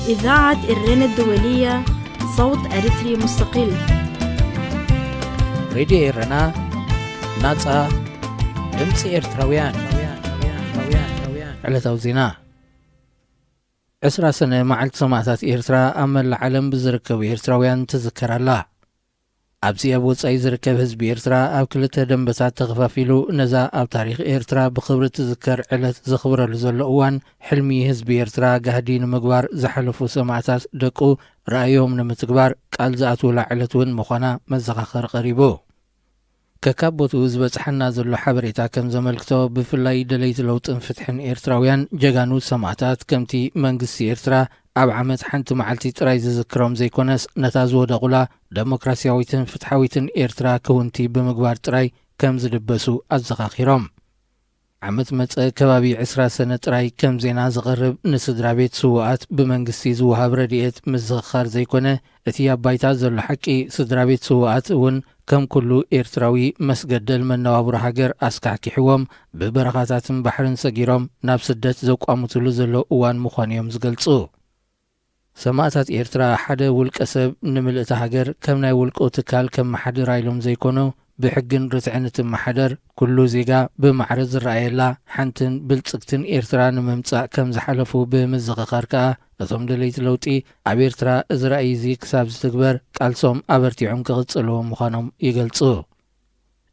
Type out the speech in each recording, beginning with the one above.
إذاعة إرينا الدولية، صوت أريتري مستقل. ሬድዮ ኤረና፣ ናጻ ድምጺ ኤርትራውያን። ዕለታዊ ዜና። ዕስራ ሰነ፣ መዓልቲ ሰማእታት ኤርትራ ኣብ መላእ ዓለም ብዝርከቡ ኤርትራውያን ትዝከር ኣላ። ኣብዚ ኣብ ወጻኢ ዝርከብ ህዝቢ ኤርትራ ኣብ ክልተ ደንበታት ተኸፋፊሉ፣ ነዛ ኣብ ታሪኽ ኤርትራ ብኽብሪ ትዝከር ዕለት ዘኽብረሉ ዘሎ እዋን፣ ሕልሚ ህዝቢ ኤርትራ ጋህዲ ንምግባር ዝሓለፉ ሰማእታት ደቁ ራእዮም ንምትግባር ቃል ዝኣትውላ ዕለት እውን ምዃና መዘኻኸሪ ቀሪቡ። ከካብ ቦትኡ ዝበጽሓና ዘሎ ሓበሬታ ከም ዘመልክቶ፣ ብፍላይ ደለይቲ ለውጥን ፍትሕን ኤርትራውያን ጀጋኑ ሰማእታት፣ ከምቲ መንግስቲ ኤርትራ ኣብ ዓመት ሓንቲ መዓልቲ ጥራይ ዝዝክሮም ዘይኮነስ፣ ነታ ዝወደቑላ ደሞክራስያዊትን ፍትሓዊትን ኤርትራ ክውንቲ ብምግባር ጥራይ ከም ዝድበሱ ኣዘኻኺሮም። ዓመት መጸ ከባቢ ዕስራ ሰነ ጥራይ ከም ዜና ዝቐርብ ንስድራ ቤት ስዉኣት ብመንግስቲ ዝወሃብ ረድኤት ምዝኽኻር ዘይኮነ፣ እቲ ኣብ ባይታ ዘሎ ሓቂ፣ ስድራ ቤት ስዉኣት እውን ከም ኩሉ ኤርትራዊ መስገደል መነባብሮ ሃገር ኣስካሕኪሕዎም፣ ብበረኻታትን ባሕርን ሰጊሮም ናብ ስደት ዘቋምትሉ ዘለዉ እዋን ምዃኑ እዮም ዝገልጹ። ሰማእታት ኤርትራ ሓደ ውልቀ ሰብ ንምልእቲ ሃገር ከም ናይ ውልቁ ትካል ከመሓድራ ኢሎም ዘይኮኑ፣ ብሕግን ርትዕን እትመሓደር፣ ኩሉ ዜጋ ብማዕረ ዝረኣየላ ሓንትን ብልጽግትን ኤርትራ ንምምጻእ ከም ዝሓለፉ ብምዝኽኻር ከኣ፣ እቶም ደለይቲ ለውጢ ኣብ ኤርትራ እዚ ራእይ እዚ ክሳብ ዝትግበር ቃልሶም ኣበርቲዖም ክቕጽልዎ ምዃኖም ይገልጹ።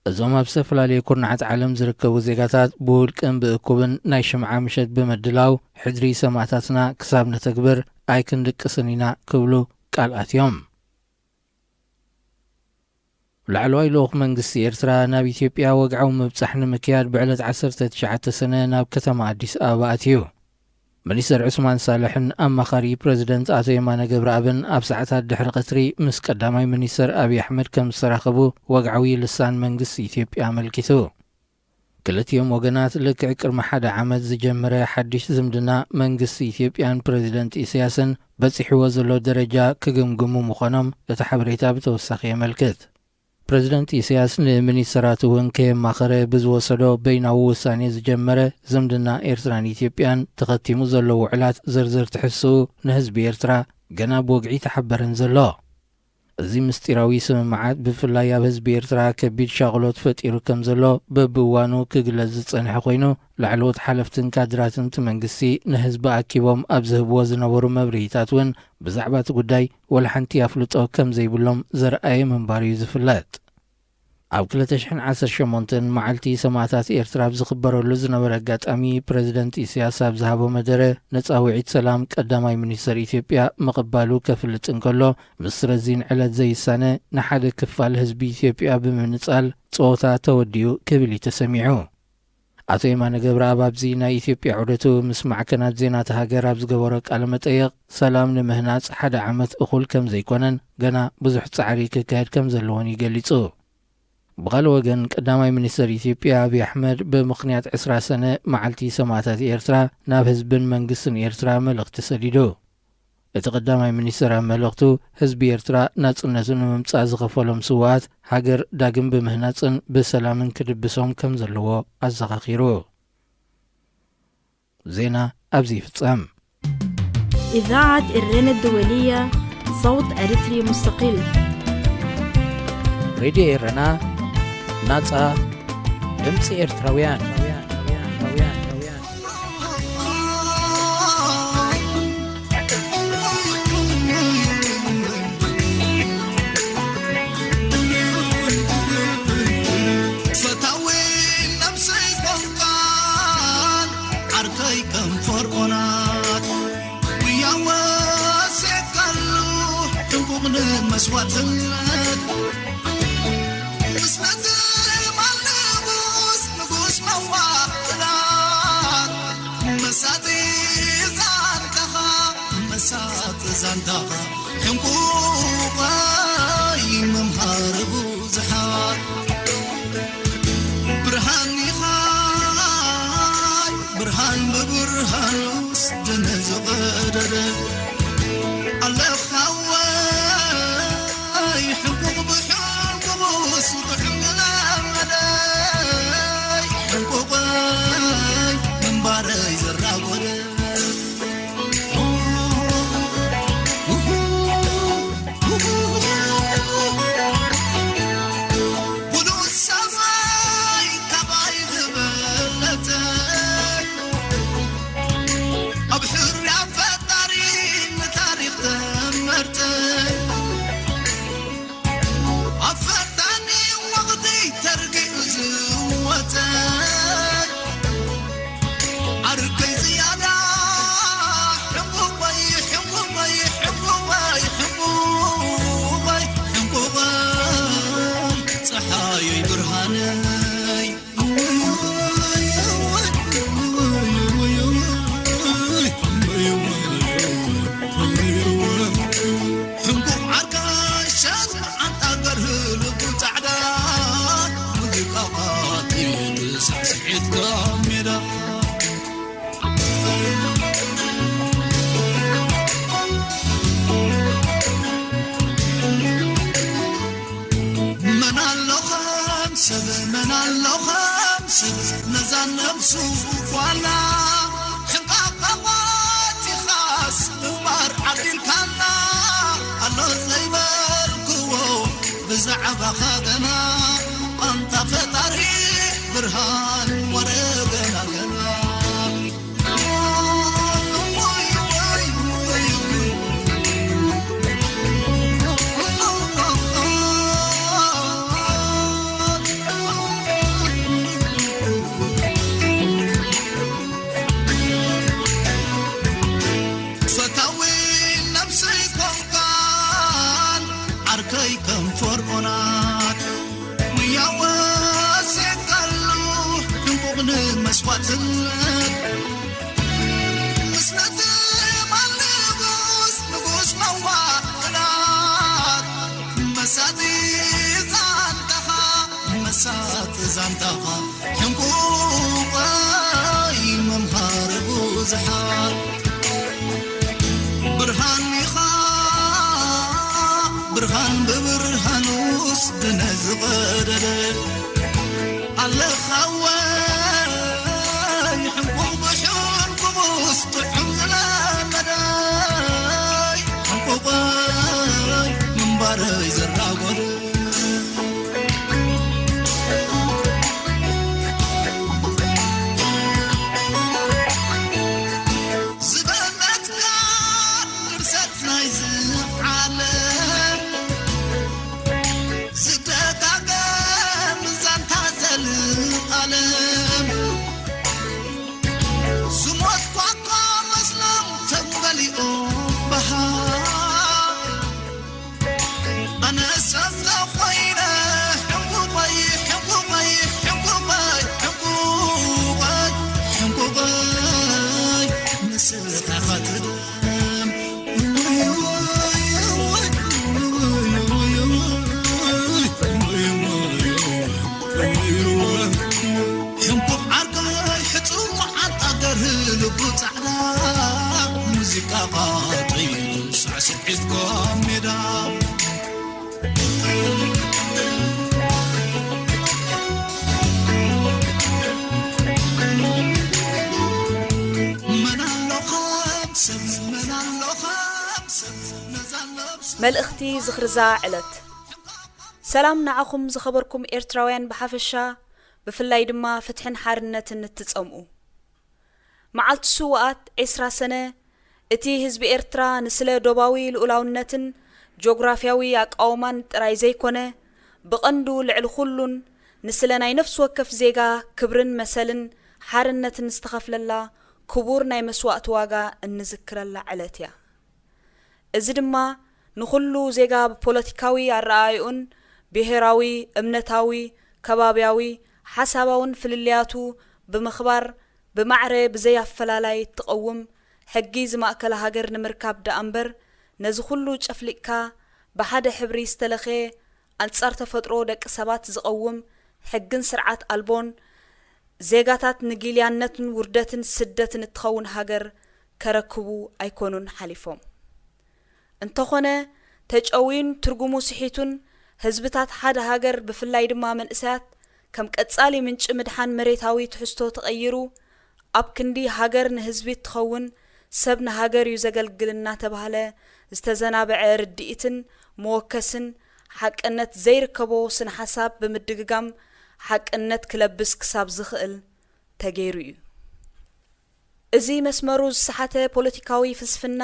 እዞም ኣብ ዝተፈላለየ ኩርናዓት ዓለም ዝርከቡ ዜጋታት ብውልቅን ብእኩብን ናይ ሽምዓ ምሸት ብምድላው፣ ሕድሪ ሰማእታትና ክሳብ ነተግብር ኣይክንድቅስን ኢና ክብሉ ቃል ኣትዮም። ላዕለዋይ ልኡኽ መንግስቲ ኤርትራ ናብ ኢትዮጵያ ወግዓዊ ምብጻሕ ንምክያድ ብዕለት ዓሰርተ ትሽዓተ ሰነ ናብ ከተማ ኣዲስ ኣበባ ኣትዩ። ሚኒስተር ዑስማን ሳልሕን ኣማኻሪ ፕረዚደንት ኣቶ የማነ ገብረኣብን ኣብ ሰዓታት ድሕሪ ቀትሪ ምስ ቀዳማይ ሚኒስተር ኣብይ ኣሕመድ ከም ዝተራኸቡ ወግዓዊ ልሳን መንግስቲ ኢትዮጵያ ኣመልኪቱ። ክልቲኦም ወገናት ልክዕ ቅድሚ ሓደ ዓመት ዝጀመረ ሓድሽ ዝምድና መንግስቲ ኢትዮጵያን ፕረዚደንት ኢሳያስን በጺሕዎ ዘሎ ደረጃ ክግምግሙ ምዃኖም እቲ ሓበሬታ ብተወሳኺ የመልክት። ፕረዚደንት ኢሳያስ ንሚኒስተራቱ እውን ከየማኸረ ብዝወሰዶ በይናዊ ውሳኔ ዝጀመረ ዝምድና ኤርትራን ኢትዮጵያን ተኸቲሙ ዘሎ ውዕላት ዝርዝር ትሕዝትኡ ንህዝቢ ኤርትራ ገና ብወግዒ ኣይተሓበረን ዘሎ። እዚ ምስጢራዊ ስምምዓት ብፍላይ ኣብ ህዝቢ ኤርትራ ከቢድ ሻቕሎት ፈጢሩ ከም ዘሎ በብእዋኑ ክግለጽ ዝጸንሐ ኮይኑ፣ ላዕለዎት ሓለፍትን ካድራትን እቲ መንግስቲ ንህዝቢ ኣኪቦም ኣብ ዝህብዎ ዝነበሩ መብርሂታት እውን ብዛዕባ እቲ ጉዳይ ወላ ሓንቲ ኣፍልጦ ከም ዘይብሎም ዘርኣየ ምንባሩ እዩ ዝፍለጥ። ኣብ ክልተ ሽሕን ዓሰርተ ሸሞንተን መዓልቲ ሰማእታት ኤርትራ ኣብ ዝኽበረሉ ዝነበረ ኣጋጣሚ፣ ፕረዚደንት ኢሳያስ ኣብ ዝሃቦ መደረ፣ ንጻውዒት ሰላም ቀዳማይ ሚኒስተር ኢትዮጵያ ምቕባሉ ከፍልጥ እንከሎ፣ ምስ ረዚን ዕለት ዘይሳነ ንሓደ ክፋል ህዝቢ ኢትዮጵያ ብምንጻል ጸወታ ተወዲኡ ክብል እዩ ተሰሚዑ። ኣቶ የማነ ገብረኣብ ኣብዚ ናይ ኢትዮጵያ ዑደቱ ምስ ማዕከናት ዜና እታ ሃገር ኣብ ዝገበሮ ቃለ መጠይቕ፣ ሰላም ንምህናጽ ሓደ ዓመት እኹል ከም ዘይኮነን ገና ብዙሕ ጻዕሪ ክካየድ ከም ዘለዎን እዩ ገሊጹ። ብኻልእ ወገን፣ ቀዳማይ ሚኒስተር ኢትዮጵያ ኣብይ ኣሕመድ ብምኽንያት ዕስራ ሰነ መዓልቲ ሰማእታት ኤርትራ ናብ ህዝብን መንግስትን ኤርትራ መልእኽቲ ሰዲዱ። እቲ ቀዳማይ ሚኒስተር ኣብ መልእኽቱ፣ ህዝቢ ኤርትራ ናጽነቱ ንምምጻእ ዝኸፈሎም ስውኣት፣ ሃገር ዳግም ብምህናጽን ብሰላምን ክድብሶም ከም ዘለዎ ኣዘኻኺሩ። ዜና ኣብዚ ይፍጸም። إذاعة إرينا الدولية، صوت أريتري مستقل. ሬድዮ ኤረና፣ ናጻ ድምጺ ኤርትራውያን። ፈታዊ ነብሰይ ቆንቋን ዓርከይ ከም ፈርዖናት፣ ጉያ ወሴካሉ ሕንቁቕ ንመስዋዕትነት። ንስነቲ ማል ንጉስ፣ ንጉስ መዋእላት፣ መሳጢ ዛንታኻ፣ መሳጢ ዛንታኻ፣ ሕንቁቐይ መምሃሪ ብዙሓት። ብርሃን ኢኻ፣ ብርሃን ብብርሃኑስ ደነ ዝቐደደ። ኣለኻ ወይ ሕንቁቕ ብሕንቁቑስ ጥዑም ዝለመደ። ሕንቁቐይ ግንባረይ ዘራጎደ። ኣባኻ ገና ኣንታ ፈጣሪ ብርሃን ወረ ገና ገና። ፈታዊ ነብሰይ ኮንካን ዓርከይ ከም ፈርዖናት። ምያወስ የካሉ ሕንቁቕ ንመስዋዕትነት። ምስ ነቲ ማል ንጉስ፣ ንጉስ መዋእላት። መሳጢ ዛንታኻ፣ መሳጢ ዛንታኻ። ሕንቁቐይ መምሃሪ ብዙሓት። ብርሃን ኢኻ፣ ብርሃን ብብርሃኑስ ድነ ዝቐደደ። ኣለኻ ወይ ሕንቁቕ ብሕንቁቑስ ጥዑም ዝለመደይ። ሕንቁቐይ ምንባረይ ዘራጎደ። ዝበለጽካ ድርሰት ናይዚ ዓለም፣ ዝደጋገም ዛንታ ዘልኣለም። ዝሞትኳ እኳ መስሎም ተንበሊኦም በሃ ኣነ ሰብ ተኾይነ ሕንቁቐይ፣ ሕንቁቐይ፣ ሕንቁቐይ፣ ሕንቁቐይ፣ ሕንቁቐይ፣ ንስኻ ትድም። ሕንቁቕ ዓርከይ ሕጹብ መዓንጣ ገርህ ልቡ ጻዕዳ፣ ሙዚቃ ቃጠይ ሳዕስዒትካ ሜዳ። መን ኣሎ ከም ሰብ፣ መን ኣሎ ከም ሰብ፣ ነዛ ነብሲ መልእኽቲ ዝኽርዛ ዕለት። ሰላም ንዓኹም ዝኸበርኩም ኤርትራውያን ብሓፈሻ፣ ብፍላይ ድማ ፍትሕን ሓርነትን እትጸምኡ። መዓልቲ ስውኣት ዒስራ ሰነ፣ እቲ ህዝቢ ኤርትራ ንስለ ዶባዊ ልኡላውነትን ጂኦግራፍያዊ ኣቃውማን ጥራይ ዘይኮነ፣ ብቐንዱ ልዕሊ ኩሉን ንስለ ናይ ነፍሲ ወከፍ ዜጋ ክብርን መሰልን ሓርነትን ዝተኸፍለላ ክቡር ናይ መስዋእቲ ዋጋ እንዝክረላ ዕለት እያ። እዚ ድማ ንኹሉ ዜጋ ብፖለቲካዊ ኣረኣእይኡን ብሄራዊ፣ እምነታዊ፣ ከባብያዊ፣ ሓሳባውን ፍልልያቱ ብምኽባር ብማዕረ ብዘይ ኣፈላላይ እትቐውም ሕጊ ዝማእከላ ሃገር ንምርካብ ደኣ እምበር ነዚ ኩሉ ጨፍሊቕካ ብሓደ ሕብሪ ዝተለኸየ ኣንጻር ተፈጥሮ ደቂ ሰባት ዝቐውም ሕግን ስርዓት ኣልቦን ዜጋታት ንጊልያነትን ውርደትን ስደትን እትኸውን ሃገር ከረክቡ ኣይኮኑን ሓሊፎም። እንተኾነ ተጨውዩን ትርጉሙ ስሒቱን ህዝብታት ሓደ ሃገር ብፍላይ ድማ መንእሰያት ከም ቀጻሊ ምንጪ ምድሓን መሬታዊ ትሕዝቶ ተቐይሩ ኣብ ክንዲ ሃገር ንህዝቢ እትኸውን ሰብ ንሃገር እዩ ዘገልግል እናተባህለ ዝተዘናበዐ ርድኢትን መወከስን ሓቅነት ዘይርከቦ ስነ ሓሳብ ብምድግጋም ሓቅነት ክለብስ ክሳብ ዝኽእል ተገይሩ እዩ። እዚ መስመሩ ዝሰሓተ ፖለቲካዊ ፍልስፍና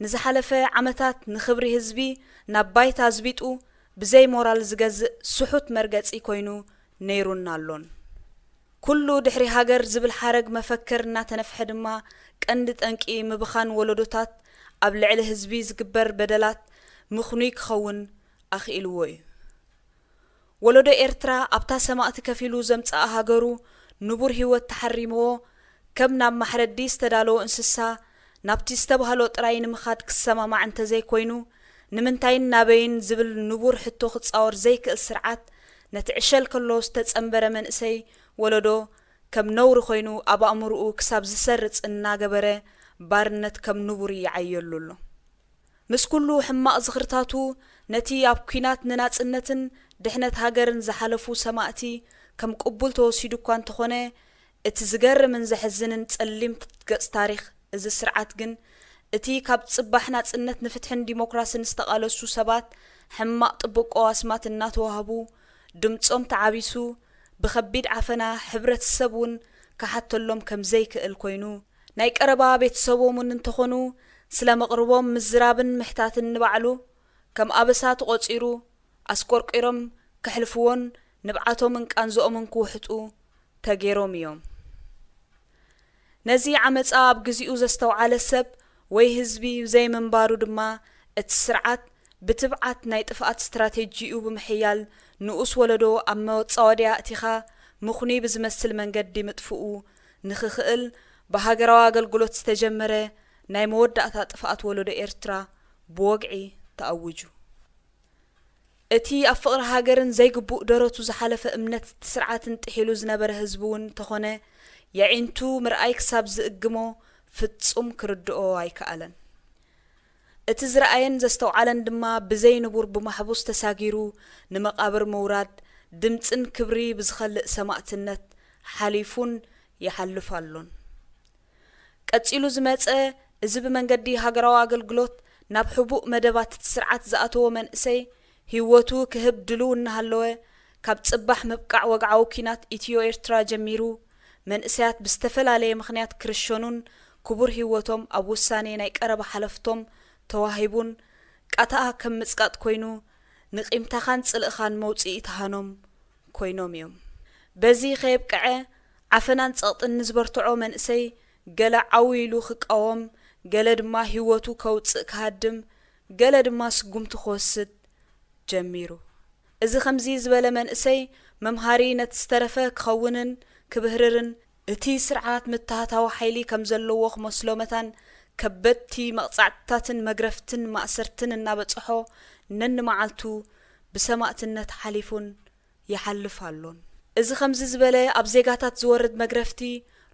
ንዝሓለፈ ዓመታት ንኽብሪ ህዝቢ ናብ ባይታ ኣዝቢጡ ብዘይ ሞራል ዝገዝእ ስሑት መርገጺ ኮይኑ ነይሩን ኣሎን። ኩሉ ድሕሪ ሃገር ዝብል ሓረግ መፈክር እናተነፍሐ ድማ ቀንዲ ጠንቂ ምብኻን ወለዶታት ኣብ ልዕሊ ህዝቢ ዝግበር በደላት ምኽኑይ ክኸውን ኣኽኢልዎ እዩ። ወለዶ ኤርትራ ኣብታ ሰማእቲ ከፊሉ ዘምጽኣ ሃገሩ ንቡር ህይወት ተሓሪምዎ ከም ናብ ማሕረዲ ዝተዳለወ እንስሳ ናብቲ ዝተባህሎ ጥራይ ንምኻድ ክሰማማዕ እንተዘይኮይኑ ንምንታይን ናበይን ዝብል ንቡር ሕቶ ክጻወር ዘይክእል ስርዓት ነቲ ዕሸል ከሎ ዝተጸንበረ መንእሰይ ወለዶ ከም ነውሪ ኮይኑ ኣብ ኣእምርኡ ክሳብ ዝሰርጽ እናገበረ ባርነት ከም ንቡር ይዓየሉ ኣሎ። ምስ ኩሉ ሕማቕ ዝኽርታቱ ነቲ ኣብ ኲናት ንናጽነትን ድሕነት ሃገርን ዝሓለፉ ሰማእቲ ከም ቅቡል ተወሲዱ እኳ እንተኾነ እቲ ዝገርምን ዘሕዝንን ጸሊም ገጽ ታሪኽ እዚ ስርዓት ግን እቲ ካብ ጽባሕ ናጽነት ንፍትሕን ዲሞክራስን ዝተቓለሱ ሰባት ሕማቕ ጥብቆ ኣስማት እናተዋህቡ ድምጾም ተዓቢሱ ብኸቢድ ዓፈና ሕብረተሰብ እውን ክሓተሎም ከም ዘይክእል ኮይኑ፣ ናይ ቀረባ ቤተሰቦም እውን እንተኾኑ ስለ መቕርቦም ምዝራብን ምሕታትን ንባዕሉ ከም ኣበሳ ተቖጺሩ ኣስቆርቂሮም ከሕልፍዎን ንብዓቶምን ቃንዝኦምን ክውሕጡ ተገይሮም እዮም። ነዚ ዓመጻ ኣብ ግዚኡ ዘስተውዓለ ሰብ ወይ ህዝቢ ዘይምንባሩ ድማ እቲ ስርዓት ብትብዓት ናይ ጥፍኣት ስትራቴጂኡ ብምሕያል ንኡስ ወለዶ ኣብ መጻወድያ ኣእቲኻ ምኽኑይ ብዝመስል መንገዲ ምጥፍኡ ንኽኽእል ብሃገራዊ ኣገልግሎት ዝተጀመረ ናይ መወዳእታ ጥፍኣት ወለዶ ኤርትራ ብወግዒ ተኣዊጁ። እቲ ኣብ ፍቕሪ ሃገርን ዘይግቡእ ደረቱ ዝሓለፈ እምነት እቲ ስርዓትን ጥሒሉ ዝነበረ ህዝቢ እውን ተኾነ የዒንቱ ምርኣይ ክሳብ ዝእግሞ ፍጹም ክርድኦ ኣይከኣለን። እቲ ዝረኣየን ዘስተውዓለን ድማ ብዘይ ንቡር ብማሕቡስ ተሳጊሩ ንመቓብር ምውራድ ድምጽን ክብሪ ብዝኸልእ ሰማእትነት ሓሊፉን ይሓልፍ ኣሎን። ቀጺሉ ዝመጸ እዚ ብመንገዲ ሃገራዊ ኣገልግሎት ናብ ሕቡእ መደባት እቲ ስርዓት ዝኣተወ መንእሰይ ህይወቱ ክህብ ድሉው እናሃለወ ካብ ጽባሕ ምብቃዕ ወግዓዊ ኲናት ኢትዮ ኤርትራ ጀሚሩ መንእሰያት ብዝተፈላለየ ምኽንያት ክርሸኑን ክቡር ህይወቶም ኣብ ውሳኔ ናይ ቀረባ ሓለፍቶም ተዋሂቡን ቃታኣ ከም ምጽቃጥ ኮይኑ ንቂምታኻን ጽልእኻን መውጽኢ ተሃኖም ኮይኖም እዮም። በዚ ከየብቅዐ ዓፈናን ጸቕጥን ንዝበርትዖ መንእሰይ ገለ ዓው ኢሉ ክቃወም፣ ገለ ድማ ህይወቱ ከውጽእ ክሃድም፣ ገለ ድማ ስጉምቲ ክወስድ ጀሚሩ። እዚ ከምዚ ዝበለ መንእሰይ መምሃሪ ነቲ ዝተረፈ ክኸውንን ክብህርርን እቲ ስርዓት ምትሃታዊ ሓይሊ ከም ዘለዎ ክመስሎ መታን ከበድቲ መቕጻዕትታትን መግረፍትን ማእሰርትን እናበጽሖ ነንመዓልቱ ብሰማእትነት ሓሊፉን ይሓልፍ ኣሎን። እዚ ከምዚ ዝበለ ኣብ ዜጋታት ዝወርድ መግረፍቲ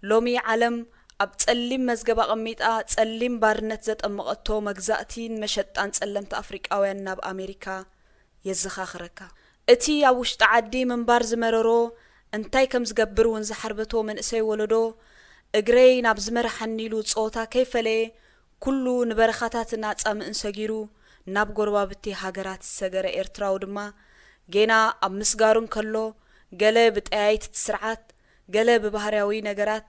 ሎሚ ዓለም ኣብ ጸሊም መዝገብ ኣቐሚጣ ጸሊም ባርነት ዘጠመቐቶ መግዛእቲን መሸጣን ጸለምቲ ኣፍሪቃውያን ናብ ኣሜሪካ የዘኻኽረካ። እቲ ኣብ ውሽጢ ዓዲ ምንባር ዝመረሮ እንታይ ከም ዝገብር እውን ዝሓርበቶ መንእሰይ ወለዶ እግረይ ናብ ዝመርሓኒ ኢሉ ጸወታ ከይፈለየ ኩሉ ንበረኻታትን ኣጻምእን ሰጊሩ ናብ ጎረባብቲ ሃገራት ዝሰገረ ኤርትራዊ ድማ ጌና ኣብ ምስጋሩ እንከሎ ገለ ብጠያይት እቲ ስርዓት፣ ገለ ብባህርያዊ ነገራት፣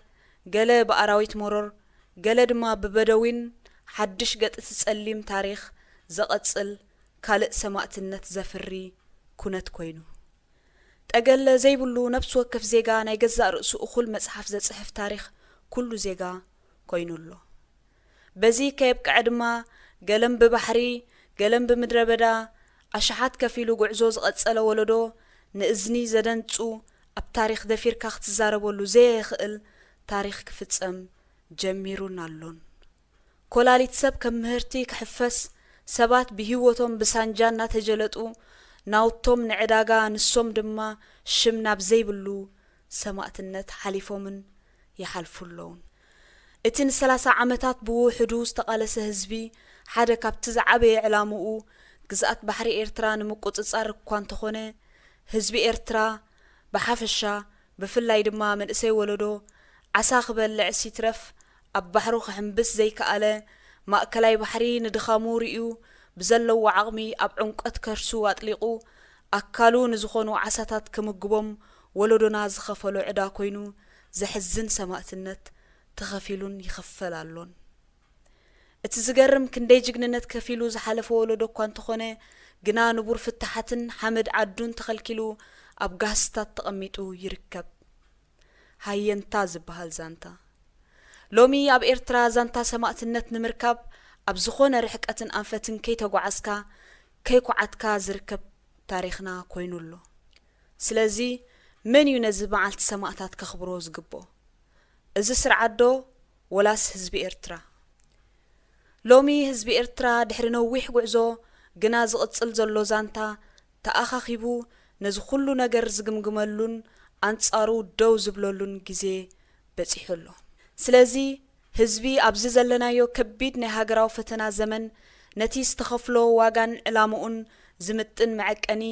ገለ ብኣራዊት መሮር፣ ገለ ድማ ብበደዊን ሓድሽ ገጥ እቲ ጸሊም ታሪኽ ዘቐጽል ካልእ ሰማእትነት ዘፍሪ ኩነት ኮይኑ። ጠገለ ዘይብሉ ነፍሲ ወከፍ ዜጋ ናይ ገዛእ ርእሱ እኹል መጽሓፍ ዘጽሕፍ ታሪኽ ኩሉ ዜጋ ኮይኑ ኣሎ። በዚ ከየብቅዐ ድማ ገለን ብባሕሪ ገለን ብምድረ በዳ ኣሽሓት ከፊሉ ጉዕዞ ዝቐጸለ ወለዶ ንእዝኒ ዘደንጹ ኣብ ታሪኽ ደፊርካ ክትዛረበሉ ዘየኽእል ታሪኽ ክፍጸም ጀሚሩን ኣሎን። ኮላሊት ሰብ ከም ምህርቲ ክሕፈስ ሰባት ብህይወቶም ብሳንጃ እናተጀለጡ ናውቶም ንዕዳጋ ንሶም ድማ ሽም ናብ ዘይብሉ ሰማእትነት ሓሊፎምን ይሓልፉ ኣለውን። እቲ ንሰላሳ ዓመታት ብውሕዱ ዝተቓለሰ ህዝቢ ሓደ ካብቲ ዝዓበየ ዕላምኡ ግዝኣት ባሕሪ ኤርትራ ንምቁጽጻር እኳ እንተኾነ ህዝቢ ኤርትራ ብሓፈሻ ብፍላይ ድማ መንእሰይ ወለዶ ዓሳ ክበልዕስ ይትረፍ ኣብ ባሕሩ ክሕምብስ ዘይከኣለ ማእከላይ ባሕሪ ንድኻሙ ርእዩ ብዘለዎ ዓቕሚ ኣብ ዕምቆት ከርሱ ኣጥሊቑ ኣካሉ ንዝኾኑ ዓሳታት ክምግቦም ወለዶና ዝኸፈሎ ዕዳ ኮይኑ ዘሕዝን ሰማእትነት ተኸፊሉን ይኽፈል ኣሎን። እቲ ዝገርም ክንደይ ጅግንነት ከፊሉ ዝሓለፈ ወለዶ እኳ እንተኾነ ግና ንቡር ፍታሓትን ሓመድ ዓዱን ተኸልኪሉ ኣብ ጋህስታት ተቐሚጡ ይርከብ። ሃየንታ ዝበሃል ዛንታ። ሎሚ ኣብ ኤርትራ ዛንታ ሰማእትነት ንምርካብ ኣብ ዝኾነ ርሕቀትን ኣንፈትን ከይተጓዓዝካ ከይኮዓትካ ዝርከብ ታሪኽና ኮይኑ ኣሎ። ስለዚ መን እዩ ነዚ መዓልቲ ሰማእታት ከኽብሮ ዝግብኦ? እዚ ስርዓት ዶ ወላስ ህዝቢ ኤርትራ? ሎሚ ህዝቢ ኤርትራ ድሕሪ ነዊሕ ጉዕዞ ግና ዝቕጽል ዘሎ ዛንታ ተኣኻኺቡ ነዚ ኩሉ ነገር ዝግምግመሉን ኣንጻሩ ደው ዝብለሉን ግዜ በጺሑ ኣሎ። ስለዚ ህዝቢ ኣብዚ ዘለናዮ ከቢድ ናይ ሃገራዊ ፈተና ዘመን ነቲ ዝተኸፍሎ ዋጋን ዕላምኡን ዝምጥን መዐቀኒ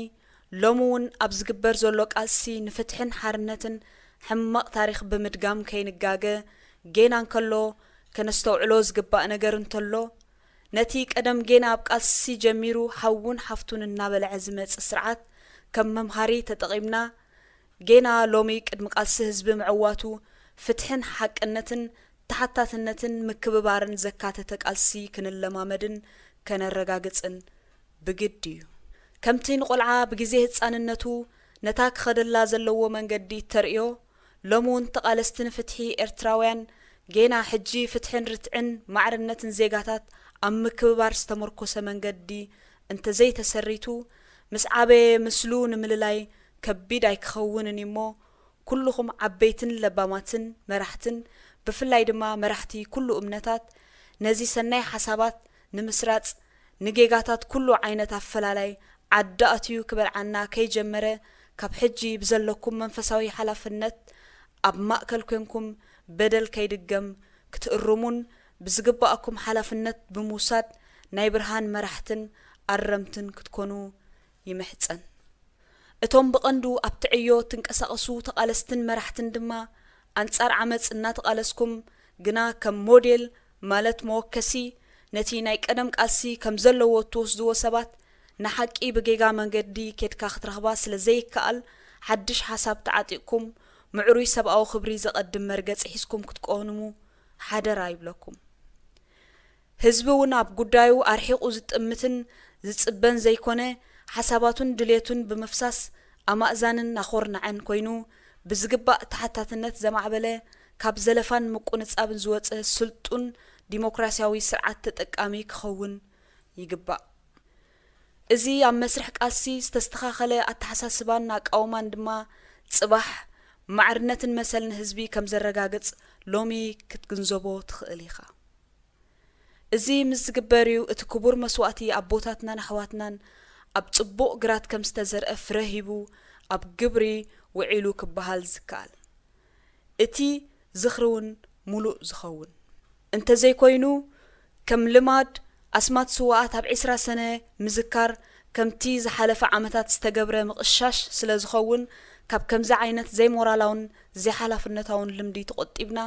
ሎሚ እውን ኣብ ዝግበር ዘሎ ቃልሲ ንፍትሕን ሓርነትን ሕማቕ ታሪኽ ብምድጋም ከይንጋገ ጌና እንከሎ ከነስተውዕሎ ዝግባእ ነገር እንተሎ ነቲ ቀደም ጌና ኣብ ቃልሲ ጀሚሩ ሓውን ሓፍቱን እናበልዐ ዝመጽእ ስርዓት ከም መምሃሪ ተጠቒምና፣ ጌና ሎሚ ቅድሚ ቃልሲ ህዝቢ ምዕዋቱ፣ ፍትሕን ሓቅነትን ተሓታትነትን ምክብባርን ዘካተተ ቃልሲ ክንለማመድን ከነረጋግጽን ብግዲ እዩ። ከምቲ ንቆልዓ ብግዜ ህጻንነቱ ነታ ክኸደላ ዘለዎ መንገዲ እተርእዮ፣ ሎሚ እውን ተቓለስቲ ንፍትሒ ኤርትራውያን ጌና ሕጂ ፍትሕን ርትዕን ማዕርነትን ዜጋታት ኣብ ምክብባር ዝተመርኮሰ መንገዲ እንተዘይተሰሪቱ፣ ምስ ዓበየ ምስሉ ንምልላይ ከቢድ ኣይክኸውንን እዩ'ሞ፣ ኩልኹም ዓበይትን ለባማትን መራሕትን፣ ብፍላይ ድማ መራሕቲ ኩሉ እምነታት፣ ነዚ ሰናይ ሓሳባት ንምስራጽ፣ ንጌጋታት ኩሉ ዓይነት ኣፈላላይ ዓዲ ኣትዩ ክበልዓና ከይጀመረ፣ ካብ ሕጂ ብዘለኩም መንፈሳዊ ሓላፍነት ኣብ ማእከል ኮንኩም በደል ከይድገም ክትእርሙን ብዝግባኣኩም ሓላፍነት ብምውሳድ ናይ ብርሃን መራሕትን ኣረምትን ክትኮኑ ይምሕጸን። እቶም ብቐንዱ ኣብቲ ዕዮ እትንቀሳቐሱ ተቓለስትን መራሕትን ድማ፣ ኣንጻር ዓመጽ እናተቓለስኩም፣ ግና ከም ሞዴል፣ ማለት መወከሲ፣ ነቲ ናይ ቀደም ቃልሲ ከም ዘለዎ እትወስድዎ ሰባት፣ ንሓቂ ብጌጋ መንገዲ ኬድካ ክትረኽባ ስለ ዘይከኣል፣ ሓድሽ ሓሳብ ተዓጢቕኩም፣ ምዕሩይ ሰብኣዊ ክብሪ ዘቐድም መርገጺ ሒዝኩም ክትቆንሙ ሓደራ ይብለኩም። ህዝቢ እውን ኣብ ጉዳዩ ኣርሒቑ ዝጥምትን ዝጽበን ዘይኮነ፣ ሓሳባቱን ድሌቱን ብምፍሳስ ኣማእዛንን ኣኾርናዕን ኮይኑ፣ ብዝግባእ ተሓታትነት ዘማዕበለ፣ ካብ ዘለፋን ምቁንጻብን ዝወጸ ስልጡን ዲሞክራሲያዊ ስርዓት ተጠቃሚ ክኸውን ይግባእ። እዚ ኣብ መስርሕ ቃልሲ ዝተስተኻኸለ ኣተሓሳስባን ኣቃውማን ድማ፣ ጽባሕ ማዕርነትን መሰልን ህዝቢ ከም ዘረጋግጽ ሎሚ ክትግንዘቦ ትኽእል ኢኻ። እዚ ምስ ዝግበር እዩ እቲ ክቡር መስዋእቲ ኣቦታትናን ኣሕዋትናን ኣብ ጽቡቕ ግራት ከም ዝተዘርአ ፍረ ሂቡ ኣብ ግብሪ ውዒሉ ክበሃል ዝከኣል። እቲ ዝኽሪ እውን ምሉእ ዝኸውን። እንተዘይኮይኑ፣ ከም ልማድ ኣስማት ስዉኣት ኣብ ዕስራ ሰነ ምዝካር ከምቲ ዝሓለፈ ዓመታት ዝተገብረ ምቕሻሽ ስለ ዝኸውን፣ ካብ ከምዚ ዓይነት ዘይሞራላውን ዘይሓላፍነታውን ልምዲ ተቖጢብና፣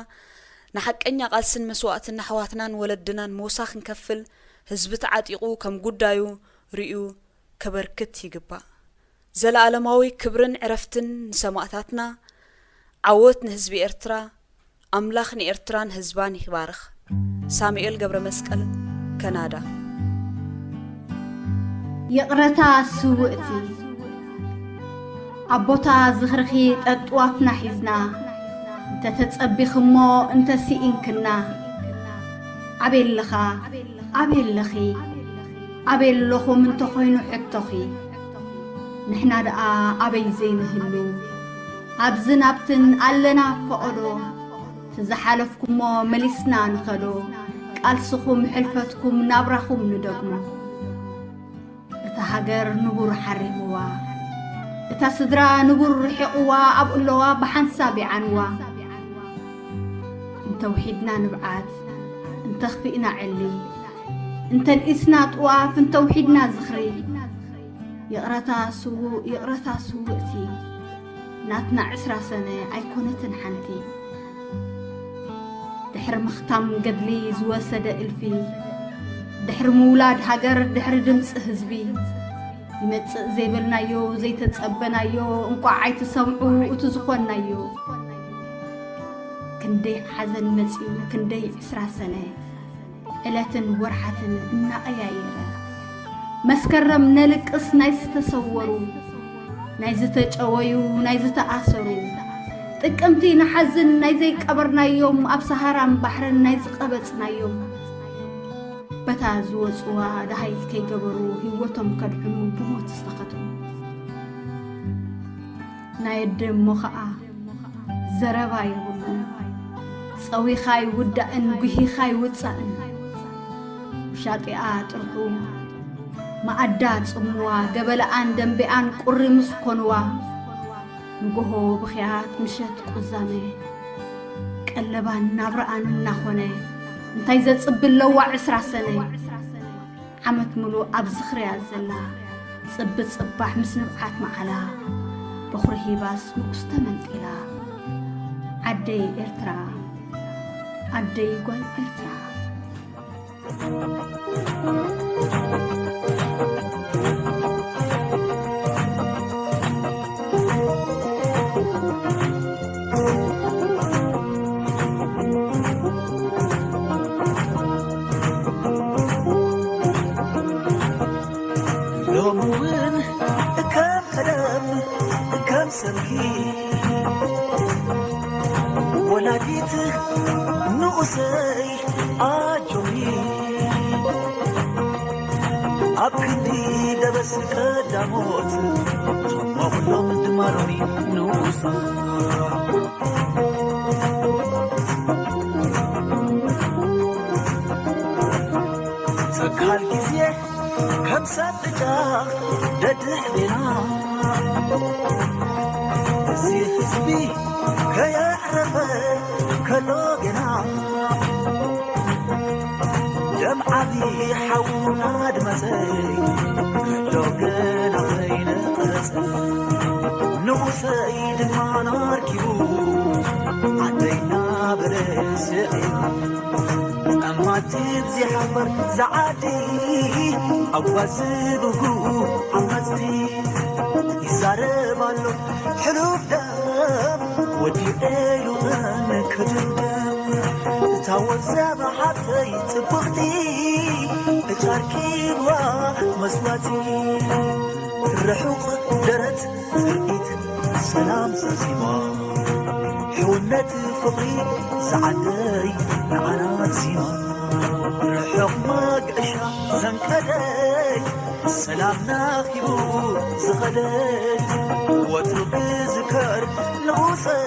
ንሓቀኛ ቃልስን መስዋእትን ኣሕዋትናን ወለድናን ሞሳ ክንከፍል ህዝቢ ተዓጢቑ ከም ጉዳዩ ርእዩ ከበርክት ይግባእ። ዘለኣለማዊ ክብርን ዕረፍትን ንሰማእታትና። ዓወት ንህዝቢ ኤርትራ። ኣምላኽ ንኤርትራን ህዝባን ይባርኽ። ሳሙኤል ገብረ መስቀል፣ ከናዳ። ይቕረታ ስውእቲ። ኣብ ቦታ ዝኽርኺ ጠጥዋፍና ሒዝና፣ እንተ ተጸቢኽሞ እንተ ስኢንክና፣ ኣበይ ኣለኻ? ኣበይ ኣለኺ? ኣበይ ኣለኹም እንተኾይኑ ሕቶኺ፣ ንሕና ደኣ ኣበይ ዘይንህሉ? ኣብዝን ኣብትን ኣለና ፈቐዶ፣ እቲ ዝሓለፍኩሞ መሊስና ንኸዶ፣ ቃልስኹም ሕልፈትኩም ናብራኹም ንደግሞ። እታ ሃገር ንቡር ሓሪምዋ፣ እታ ስድራ ንቡር ርሒቕዋ፣ ኣብኡ ኣለዋ ብሓንሳብ ይዓንዋ። እንተ ውሒድና ንብዓት፣ እንተ ኣኽፊእና ዕሊ፣ እንተ ንኢስና ጥዋፍ፣ እንተ ውሒድና ዝኽሪ። ይቕረታ ስዉእ፣ ይቕረታ ስውእቲ፣ ናትና ዕስራ ሰነ ኣይኮነትን ሓንቲ። ድሕሪ ምኽታም ገድሊ ዝወሰደ እልፊ፣ ድሕሪ ምውላድ ሃገር፣ ድሕሪ ድምፂ ህዝቢ፣ ይመፅእ ዘይበልናዮ፣ ዘይተፀበናዮ፣ እንቋዕ ኣይትሰምዑ እቲ ዝኾንናዮ። ክንደይ ሓዘን መፂኡ፣ ክንደይ ዕስራ ሰነ፣ ዕለትን ወርሓትን እናቐያየረ። መስከረም ነልቅስ ናይ ዝተሰወሩ፣ ናይ ዝተጨወዩ፣ ናይ ዝተኣሰሩ። ጥቅምቲ ንሓዝን ናይ ዘይቀበርናዮም፣ ኣብ ሰሃራን ባሕርን ናይ ዝቐበጽናዮም። በታ ዝወጽዋ ደሃይ ከይገበሩ፣ ህይወቶም ከድሕኑ ብሞት ዝተኸትሙ። ናይ ኣደ እሞ ኸኣ ዘረባ የብሉን። ጸዊኻ ይውዳእን፣ ጉሂኻ ይውጻእን። ውሻጢኣ ጥርሑ፣ መኣዳ ጽምዋ፣ ገበለኣን ደምቤኣን ቁሪ ምስ ኮንዋ፣ ንጎሆ ብኽያት፣ ምሸት ቁዛመ፣ ቀለባን ናብራኣን እናኾነ፣ እንታይ ዘጽቢ ኣለዋ ዕስራ ሰነ? ዓመት ምሉእ ኣብ ዝኽርያ ዘላ፣ ጽቢ ጽባሕ ምስ ንብዓት መዓላ፣ በኹሪ ሂባስ ንኡስ ተመንጢላ። ዓደይ ኤርትራ፣ ዓደይ ጓል ኤርትራ። ኣብ ክንዲ ደበስ ቀዳሞት፣ ቶም ኩሎም ድማ ሎሚ ንኡሳን። ጸካል ግዜ ከም ሳጥጃ ደድሕሬና፣ እዚ ህዝቢ ከየዕረፈ ከሎ ገና፣ ደም ዓቢ ሓውና ድመጸይ፣ ከሎ ገና ከይነቐጸ፣ ንጉሰይ ድማ ኣርኪቡ፣ ዓደይ እናበለ ስዒቡ። ጸማቲ ብዚሓፈር ዝዓዲ፣ ኣጓዚ ብጉ ዓመጽቲ፣ ይዛረብ ኣሎ ሕሉፍ ደም፣ ወዲቐ ኢሉ መን ክድምድም። እታ ወዛብ ሓፍተይ ጽብቕቲ፣ እጫርኪብዋ መስዋቲ፣ ርሑቕ ደረት ትርኢት ሰላም ዛዚማ፣ ሕውነት ፍቕሪ ዝዓደይ ንዓና ዚማ። ርሑቕ መገሻ ዘንቀደይ፣ ሰላም ናኺቡ ዝኸደይ፣ ወትሩ ክዝከር ንጉሰይ፣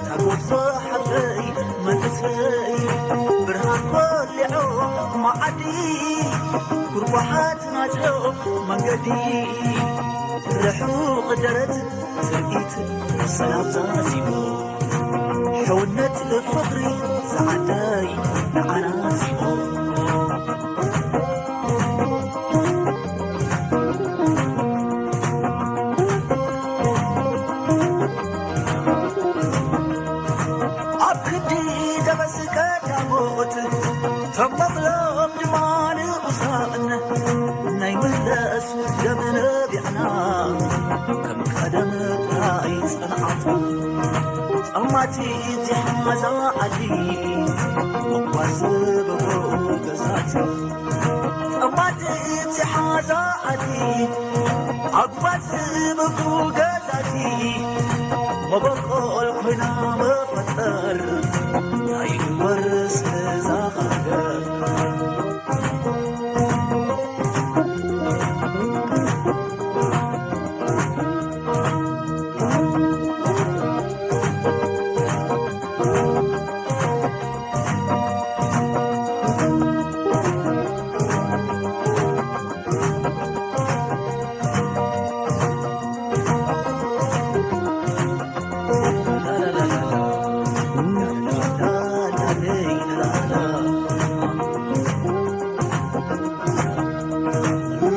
ታጎሶ ሓፍተይ መንእሰይ። ብርሃን ኮሊዑ መዓዲ፣ ጉርጓሓት ናጽዮ መንገዲ፣ ርሑቕ ደረት ትርኢት ሰላም ዛዚሙ፣ ሕውነት ፍቕሪ ዝዓደይ ንዓና ዚሙ። ኣብ ክንዲ ደበስ ቀዳሞት፣ ተመቕሎም ድማ ንኡሳን፣ ናይ ምለስ ደም ነቢዕና፣ ከም ቀደም ጥራይ ጸንዓቱ። ጸማቲ ዝሓዛ ዓዲ፣ መጓዝ ብእግሩ ገዛቲ። ጸማቲ ዝሓዛ ዓዲ፣ ኣጓዝ ብእግሩ ገዛቲ። መበቆል ኮይና መፈጠር፣ ናይ ወርስ እዛ ሃገር።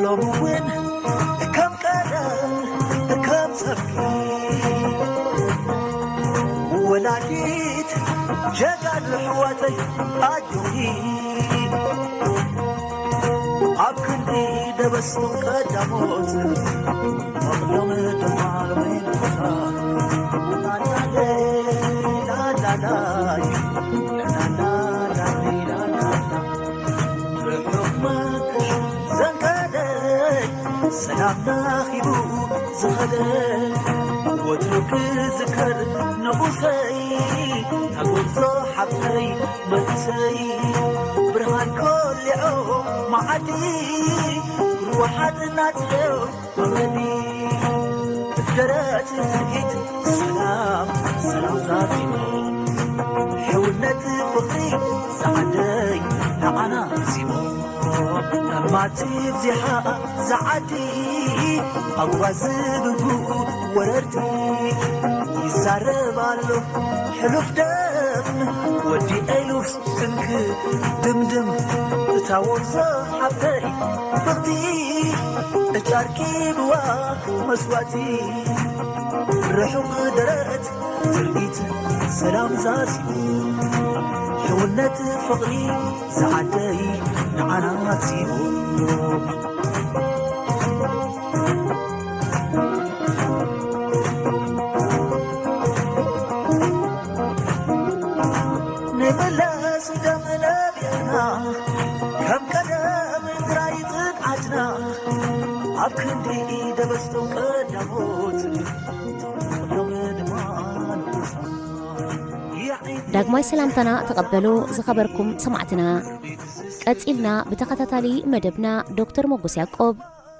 ሎሚ እውን ከም ቀደም ከም ጸብሒ ወላዲት ጀጋኑ ኣሕዋተይ ኣጆኺ። ኣብ ክንዲ ደበስቶም ቀዳሞት፣ መቕደም ድማ ሎሚ ንጉሳ። ላላላይ፣ ላላላይ፣ ላላላ። ርሑቕ መከሽ ዘንቀደይ፣ ሰላም ናኺቡ ዝኸደ፣ ወትሩ ክዝከር ንጉሰይ፣ ታጎሶ ሓፍተይ መንእሰይ። ብርሃን ኮሊዖ መዓዲ፣ ርውሓት ናጽዮ መንገዲ፣ ደረት ትርኢት ሰላም፣ ሰላም ዛዚሙ። ሕውነት ፍቕሪ ዝዓደይ ንዓና ዚሙ። ጸማቲ ብዚሓ ዝዓዲ፣ ኣጓዚ ብግኡ ወረርቲ። ይዛረብ ኣሎ ሕሉፍ ደም፣ ወዲ ኤሉፍ ስንክ ድምድም። እታ ወርዞ ሓፍተይ ፍቕቲ፣ እታ ኣርኪብዋ መስዋእቲ። ርሑቕ ደረት ትርኢት ሰላም ዛዚሙ፣ ሕውነት ፍቕሪ ዝዓደይ ንዓና ዚሙ። ንምለስ ደም ነቢዕና፣ ከም ቀደም ጥራይ ጽንዓትና፣ ኣብ ክንዲ ደበስቶም ቀዳሞት፣ ሎም ድማ ንጉሳት። ዳግማይ ሰላምታና ተቐበሉ ዝኸበርኩም ሰማዕትና። ቀጺልና ብተኸታታሊ መደብና ዶክተር ሞጎስ ያዕቆብ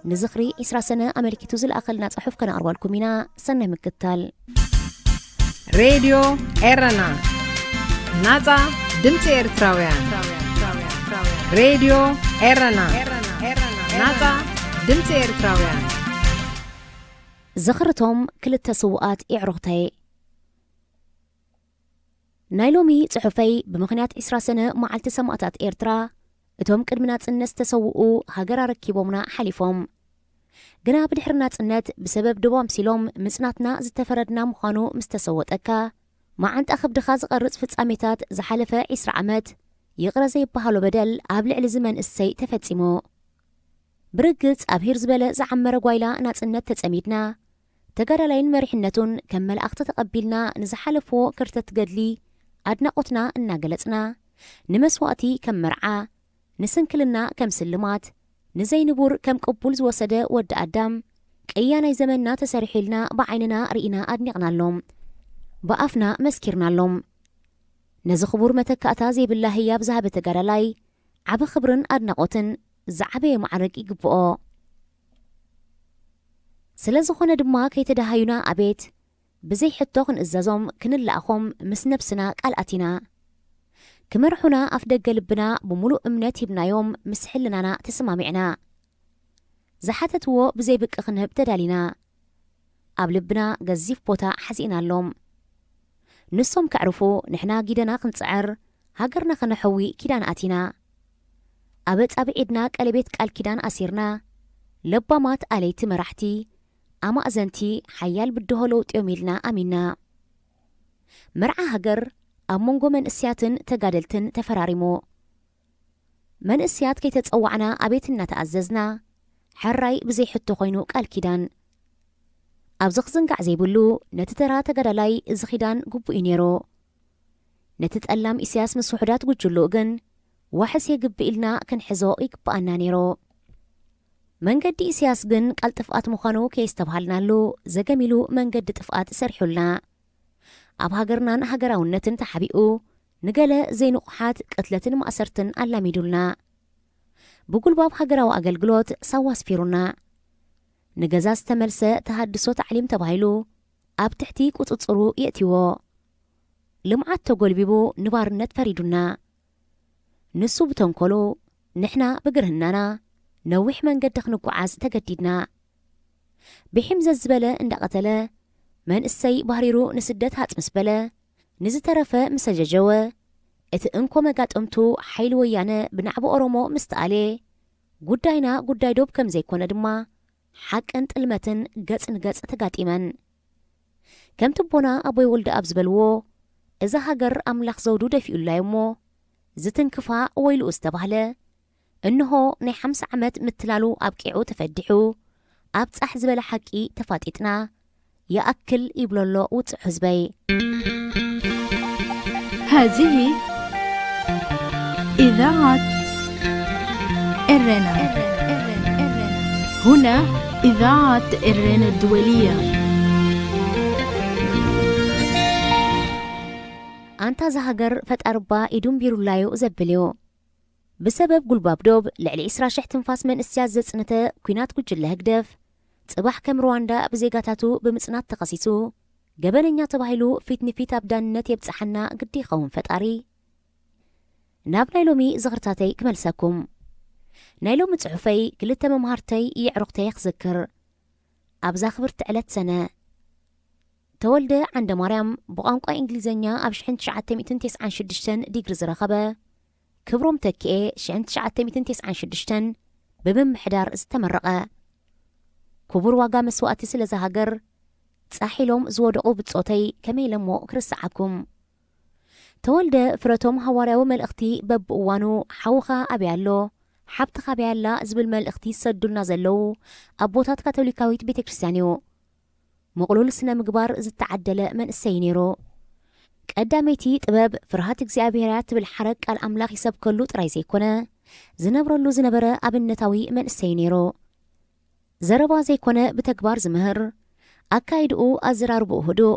ንዝኽሪ ዕስራ ሰነ ኣመልኪቱ ዝለኣኸልና ጽሑፍ ከነቕርበልኩም ኢና። ሰናይ ምክትታል። ሬድዮ ኤረና፣ ናጻ ድምጺ ኤርትራውያን። ሬድዮ ኤረና፣ ናጻ ድምጺ ኤርትራውያን። ዝኽርቶም ክልተ ስዉኣት የዕሩኽተይ። ናይ ሎሚ ጽሑፈይ ብምኽንያት ዕስራ ሰነ መዓልቲ ሰማእታት ኤርትራ፣ እቶም ቅድሚ ናጽነት ዝተሰውኡ ሃገር ኣረኪቦምና ሓሊፎም። ግና ብድሕሪ ናጽነት ብሰበብ ዶብ ኣምሲሎም ምጽናትና ዝተፈረድና ምዃኑ ምስ ተሰወጠካ፣ መዓንጣ ከብድኻ ዝቐርጽ ፍጻሜታት ዝሓለፈ ዕስራ ዓመት፣ ይቕረ ዘይበሃሎ በደል ኣብ ልዕሊ እዚ መንእሰይ ተፈጺሙ። ብርግጽ ኣብ ሂር ዝበለ ዝዓመረ ጓይላ ናጽነት ተጸሚድና፣ ተጋዳላይን መሪሕነቱን ከም መላእኽቲ ተቐቢልና ንዝሓለፍዎ ከርተት ገድሊ ኣድናቖትና እናገለጽና፣ ንመስዋእቲ ከም መርዓ፣ ንስንክልና ከም ስልማት፣ ንዘይንቡር ከም ቅቡል ዝወሰደ ወዲ ኣዳም፣ ቅያ ናይ ዘመንና ተሰሪሑ ኢልና ብዓይንና ርኢና ኣድኒቕናሎም። ብኣፍና መስኪርናሎም። ነዚ ክቡር መተካእታ ዘይብላ ህያብ ዝሃበ ተጋዳላይ ዓቢ ክብርን ኣድናቖትን ዝዓበየ ማዕርግ ይግብኦ። ስለ ዝኾነ ድማ ከይተደሃዩና ኣቤት፣ ብዘይ ሕቶ ክንእዘዞም ክንለኣኾም ምስ ነብስና ቃል ኣቲና። ክመርሑና ኣፍ ደገ ልብና ብምሉእ እምነት ሂብናዮም ምስ ሕልናና ተሰማሚዕና። ዝሓተትዎ ብዘይ ብቂ ክንህብ ተዳሊና። ኣብ ልብና ገዚፍ ቦታ ሓዚእናሎም። ንሶም ከዕርፉ ንሕና ጊደና ክንጽዕር፣ ሃገርና ከነሕዊ ኪዳን ኣቲና። ኣብ ኣጻብዕ ኢድና ቀለቤት ቃል ኪዳን ኣሲርና፣ ለባማት ኣለይቲ መራሕቲ፣ ኣማእዘንቲ ሓያል ብድሆ ለውጢ እዮም ኢልና ኣሚንና። መርዓ ሃገር ኣብ መንጎ መንእሰያትን ተጋደልትን ተፈራሪሙ። መንእሰያት ከይተጸዋዕና ኣቤት እናተኣዘዝና፣ ሕራይ ብዘይ ሕቶ ኮይኑ ቃል ኪዳን። ኣብዚ ክዝንጋዕ ዘይብሉ፣ ነቲ ተራ ተጋዳላይ እዚ ኪዳን ግቡእ እዩ ነይሩ። ነቲ ጠላም ኢሳያስ ምስ ውሑዳት ጉጅልኡ ግን ዋሕስ የግብእ ኢልና ክንሕዞ ይግብኣና ነይሩ። መንገዲ ኢሳያስ ግን ቃል ጥፍኣት ምዃኑ ከየስተብሃልናሉ፣ ዘገም ኢሉ መንገዲ ጥፍኣት ሰሪሑልና። ኣብ ሃገርናን ሃገራውነትን ተሓቢኡ፣ ንገለ ዘይንቑሓት ቅትለትን ማእሰርትን ኣላሚዱልና። ብጉልባብ ሃገራዊ ኣገልግሎት ሳዋ ኣስፊሩና። ንገዛ ዝተመልሰ ተሃድሶ ታዕሊም ተባሂሉ ኣብ ትሕቲ ቁጽጽሩ የእትይዎ። ልምዓት ተጎልቢቡ ንባርነት ፈሪዱና። ንሱ ብተንኮሉ፣ ንሕና ብግርህናና ነዊሕ መንገዲ ክንጓዓዝ ተገዲድና። ብሒም ዘዝበለ እንዳቐተለ፣ መንእሰይ ባህሪሩ ንስደት ሃጽ ምስ በለ፣ ንዝተረፈ ምስ ኣጀጀወ፣ እቲ እንኮ መጋጥምቱ ሓይሊ ወያነ ብናዕቢ ኦሮሞ ምስ ተኣልየ፣ ጉዳይና ጉዳይ ዶብ ከም ዘይኮነ ድማ ሓቅን ጥልመትን ገጽ ንገጽ ተጋጢመን። ከምቲ ኣቦና ኣቦይ ወልደኣብ ዝበልዎ፣ እዛ ሃገር ኣምላኽ ዘውዱ ደፊኡላ እዩ'ሞ፣ ዝትንክፋ ወይልኡ ዝተባህለ፣ እንሆ ናይ ሓምሳ ዓመት ምትላሉ ኣብቂዑ ተፈዲሑ፣ ኣብ ጻሕ ዝበለ ሓቂ ተፋጢጥና፣ ይኣክል ይብሎ ኣሎ ውጹዕ ህዝበይ። هذه إذاعة إرنا. هنا إذاعة إرنا الدولية. ኣንታ እዛ ሃገር ፈጣሪ እባ ኢዱ እምቢሩላ'ዩ ዘብል እዩ። ብሰበብ ጉልባብ ዶብ ልዕሊ ዕስራ ሽሕ ትንፋስ መንእሰያት ዘጽነተ ኲናት ጉጅለ ህግደፍ፣ ጽባሕ ከም ሩዋንዳ ብዜጋታቱ ብምጽናት ተኸሲሱ፣ ገበነኛ ተባሂሉ ፊት ንፊት ኣብ ዳንነት የብጽሓና ግዲ ይኸውን ፈጣሪ። ናብ ናይ ሎሚ ዝኽርታተይ ክመልሰኩም። ናይ ሎሚ ጽሑፈይ ክልተ መምሃርተይ የዕሩኽተይ ክዝክር። ኣብዛ ክብርቲ ዕለት ሰነ። ተወልደ ዓንደማርያም ብቋንቋ እንግሊዝኛ ኣብ ሽሕን ትሽዓተ ሚእትን ተስዓን ሽዱሽተን ዲግሪ ዝረኸበ፣ ክብሮም ተኪኤ ሽሕን ትሽዓተ ሚእትን ተስዓን ሽዱሽተን ብምምሕዳር ዝተመረቐ፣ ክቡር ዋጋ መስዋእቲ ስለዛ ሃገር ጻሕ ኢሎም ዝወደቑ ብጾተይ ከመይ ኢለሞ ክርስዓኩም። ተወልደ ፍረቶም ሃዋርያዊ መልእኽቲ በብእዋኑ ሓውኻ ኣበይ ኣሎ፣ ሓብትኻ ኣበይ ኣላ ዝብል መልእኽቲ ዝሰዱልና ዘለዉ ኣቦታት ካቶሊካዊት ቤተ ክርስቲያን እዩ። ምቕሉል ስነ ምግባር ዝተዓደለ መንእሰይ ነይሩ። ቀዳመይቲ ጥበብ ፍርሃት እግዚኣብሔር እያ ትብል ሓረግ ቃል ኣምላኽ ይሰብከሉ ጥራይ ዘይኮነ፣ ዝነብረሉ ዝነበረ ኣብነታዊ መንእሰይ ነይሩ። ዘረባ ዘይኮነ ብተግባር ዝምህር፣ ኣካይድኡ ኣዘራርብኡ ህዱእ፣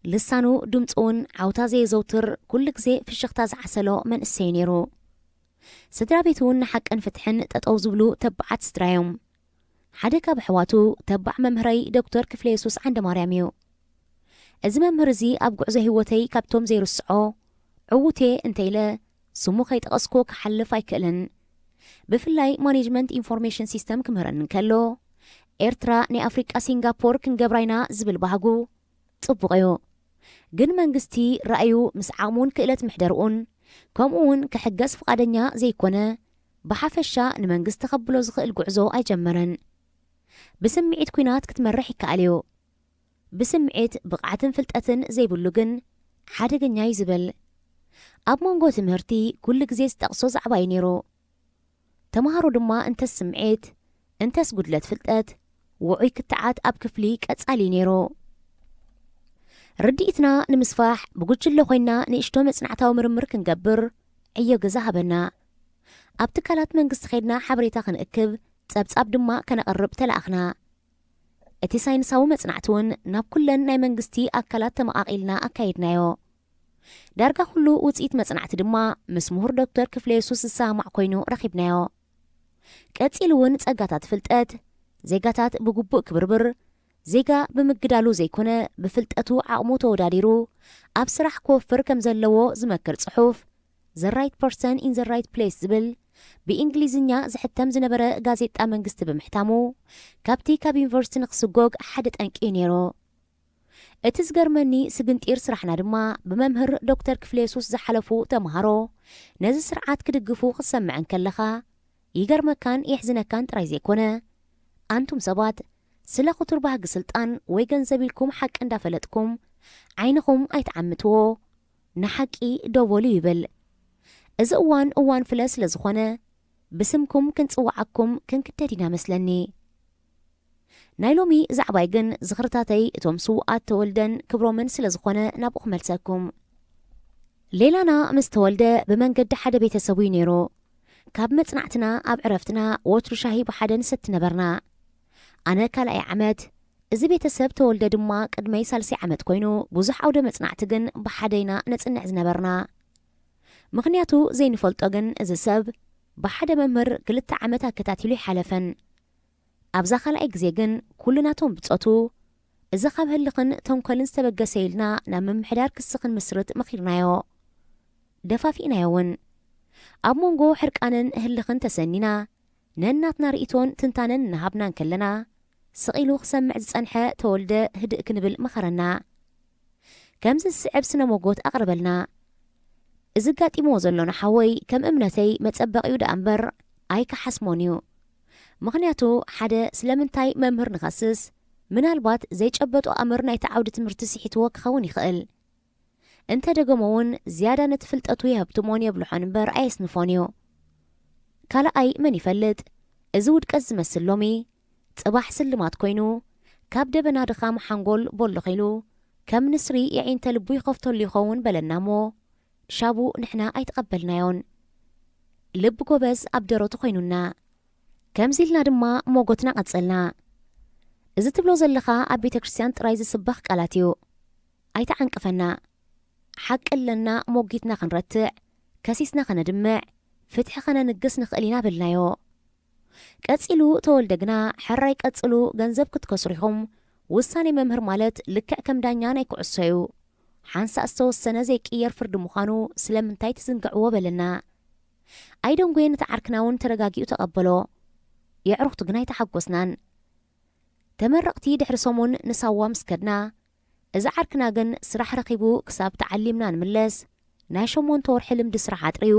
ልሳኑ ድምፁ እውን ዓውታ ዘየዘውትር፣ ኩሉ ግዜ ፍሽኽታ ዝዓሰሎ መንእሰይ ነይሩ። ስድራ ቤት እውን ንሓቅን ፍትሕን ጠጠው ዝብሉ ተባዓት ስድራ እዮም። ሓደ ካብ ኣሕዋቱ ተባዕ መምህረይ ዶክተር ክፍለ የሱስ ዓንደ ማርያም እዩ። እዚ መምህር እዚ ኣብ ጉዕዞ ህይወተይ ካብቶም ዘይርስዖ ዕዉት እየ እንተ ኢለ ስሙ ከይጠቐስኩ ክሓልፍ ኣይክእልን። ብፍላይ ማኔጅመንት ኢንፎርሜሽን ሲስተም ክምህረኒ እንከሎ፣ ኤርትራ ናይ ኣፍሪቃ ሲንጋፖር ክንገብራ ኢና ዝብል ባህጉ ጽቡቕ እዩ። ግን መንግስቲ ራእዩ ምስ ዓቕሙን ክእለት ምሕደርኡን ከምኡ እውን ክሕገዝ ፍቓደኛ ዘይኮነ፣ ብሓፈሻ ንመንግስቲ ከብሎ ዝኽእል ጉዕዞ ኣይጀመረን። ብስምዒት ኲናት ክትመርሕ ይከኣል እዩ። ብስምዒት ብቕዓትን ፍልጠትን ዘይብሉ ግን ሓደገኛ እዩ ዝብል። ኣብ መንጎ ትምህርቲ ኩሉ ግዜ ዝጠቕሶ ዛዕባ እዩ ነይሩ። ተምሃሮ ድማ እንተስ ስምዒት እንተስ ጉድለት ፍልጠት ውዑይ ክትዓት ኣብ ክፍሊ ቀጻሊ እዩ ነይሩ። ርድኢትና ንምስፋሕ ብጉጅለ ኮይና ንእሽቶ መጽናዕታዊ ምርምር ክንገብር ዕዮ ገዛ ሃበና። ኣብ ትካላት መንግስቲ ከይድና ሓበሬታ ክንእክብ ጸብጻብ ድማ ከነቕርብ ተላኣኽና። እቲ ሳይንሳዊ መጽናዕቲ እውን ናብ ኩለን ናይ መንግስቲ ኣካላት ተመቓቒልና ኣካይድናዮ። ዳርጋ ኩሉ ውጽኢት መጽናዕቲ ድማ ምስ ምሁር ዶክተር ክፍለ የሱስ ዝሰማማዕ ኮይኑ ረኺብናዮ። ቀጺሉ እውን ጸጋታት ፍልጠት ዜጋታት ብግቡእ ክብርብር፣ ዜጋ ብምግዳሉ ዘይኮነ ብፍልጠቱ ዓቕሙ ተወዳዲሩ ኣብ ስራሕ ክወፍር ከም ዘለዎ ዝመክር ጽሑፍ The Right Person in the Right Place ዝብል ብእንግሊዝኛ ዝሕተም ዝነበረ ጋዜጣ መንግስቲ ብምሕታሙ፣ ካብቲ ካብ ዩኒቨርሲቲ ንክስጎግ ሓደ ጠንቂ እዩ ነይሩ። እቲ ዝገርመኒ ስግንጢር ስራሕና ድማ ብመምህር ዶክተር ክፍለ የሱስ ዝሓለፉ ተምሃሮ ነዚ ስርዓት ክድግፉ ክትሰምዕ እንከለኻ ይገርመካን የሕዝነካን ጥራይ ዘይኮነ፣ ኣንቱም ሰባት ስለ ክቱር ባህጊ ስልጣን ወይ ገንዘብ ኢልኩም ሓቂ እንዳፈለጥኩም ዓይንኹም ኣይትዓምትዎ፣ ንሓቂ ደው በሉ ይብል። እዚ እዋን እዋን ፍለ ስለ ዝኾነ ብስምኩም ክንጽውዓኩም ክንግደድ ኢና መስለኒ። ናይ ሎሚ ዛዕባይ ግን ዝኽርታተይ እቶም ስዉኣት ተወልደን ክብሮምን ስለ ዝኾነ ናብኡ ክመልሰኩም። ሌላና ምስ ተወልደ ብመንገዲ ሓደ ቤተሰቡ እዩ ነይሩ። ካብ መጽናዕትና ኣብ ዕረፍትና ወትሩ ሻሂ ብሓደ ንሰቲ ነበርና። ኣነ ካልኣይ ዓመት፣ እዚ ቤተሰብ ተወልደ ድማ ቅድመይ ሳልሰይ ዓመት ኮይኑ ብዙሕ ዓውደ መጽናዕቲ ግን ብሓደ ኢና ነጽንዕ ዝነበርና። ምኽንያቱ ዘይንፈልጦ ግን እዚ ሰብ ብሓደ መምህር ክልተ ዓመት ኣከታቲሉ ይሓለፈን። ኣብዛ ካልኣይ ግዜ ግን ኩሉ ናቶም ብጾቱ እዚ ካብ ህልኽን ተንኮልን ዝተበገሰ ኢልና ናብ ምምሕዳር ክሲ ክንምስርት መኺርናዮ። ደፋፊእናዮ እውን። ኣብ መንጎ ሕርቃንን ህልኽን ተሰኒና ነናትና ርእይቶን ትንታነን እናሃብና እንከለና ስቕ ኢሉ ክሰምዕ ዝጸንሐ ተወልደ ህድእ ክንብል መኸረና። ከምዚ ዝስዕብ ስነ ሞጎት ኣቕርበልና። እዚ ኣጋጢምዎ ዘሎ ንሓወይ ከም እምነተይ መጸበቒኡ ደኣ እምበር ኣይከሓስሞን እዩ። ምኽንያቱ ሓደ ስለምንታይ መምህር ንኸስስ ምናልባት ዘይጨበጦ ኣምር ናይቲ ዓውዲ ትምህርቲ ስሒትዎ ክኸውን ይኽእል። እንተ ደገሞ እውን ዝያዳ ነቲ ፍልጠቱ የህብትሞን የብልሖን እምበር ኣየስንፎን እዩ። ካልኣይ መን ይፈልጥ፣ እዚ ውድቀት ዝመስል ሎሚ ጽባሕ ስልማት ኮይኑ ካብ ደበና ድኻም ሓንጎል ቦልኽ ኢሉ ከም ንስሪ የዒንተ ልቡ ይኸፍተሉ ይኸውን በለና እሞ ሻቡ ንሕና ኣይተቐበልናዮን። ልቢ ጎበዝ ኣብ ደረቱ ኮይኑና። ከምዚ ኢልና ድማ ሞጎትና ቀጸልና። እዚ ትብሎ ዘለኻ ኣብ ቤተ ክርስቲያን ጥራይ ዝስበኽ ቃላት እዩ። ኣይተዓንቅፈና። ሓቂ ኣለና ሞጊትና ክንረትዕ፣ ከሲስና ከነድምዕ፣ ፍትሒ ከነንግስ ንኽእል ኢና በልናዮ። ቀጺሉ ተወልደ ግና ሕራይ ቀጽሉ ገንዘብ ክትከስሩ ኢኹም፣ ውሳኔ መምህር ማለት ልክዕ ከም ዳኛ ናይ ኩዕሶ እዩ። ሓንሳእ ዝተወሰነ ዘይቅየር ፍርዲ ምዃኑ ስለምንታይ ትዝንግዕዎ በለና። ኣይደንጎየን እቲ ዓርክና እውን ተረጋጊኡ ተቐበሎ። የዕሩኽቱ ግን ኣይተሓጎስናን። ተመረቕቲ ድሕሪ ሰሙን ንሳዋ ምስ ከድና፣ እዚ ዓርክና ግን ስራሕ ረኺቡ ክሳብ ተዓሊምና ንምለስ ናይ ሸሞንተ ወርሒ ልምዲ ስራሕ ኣጥርዩ፣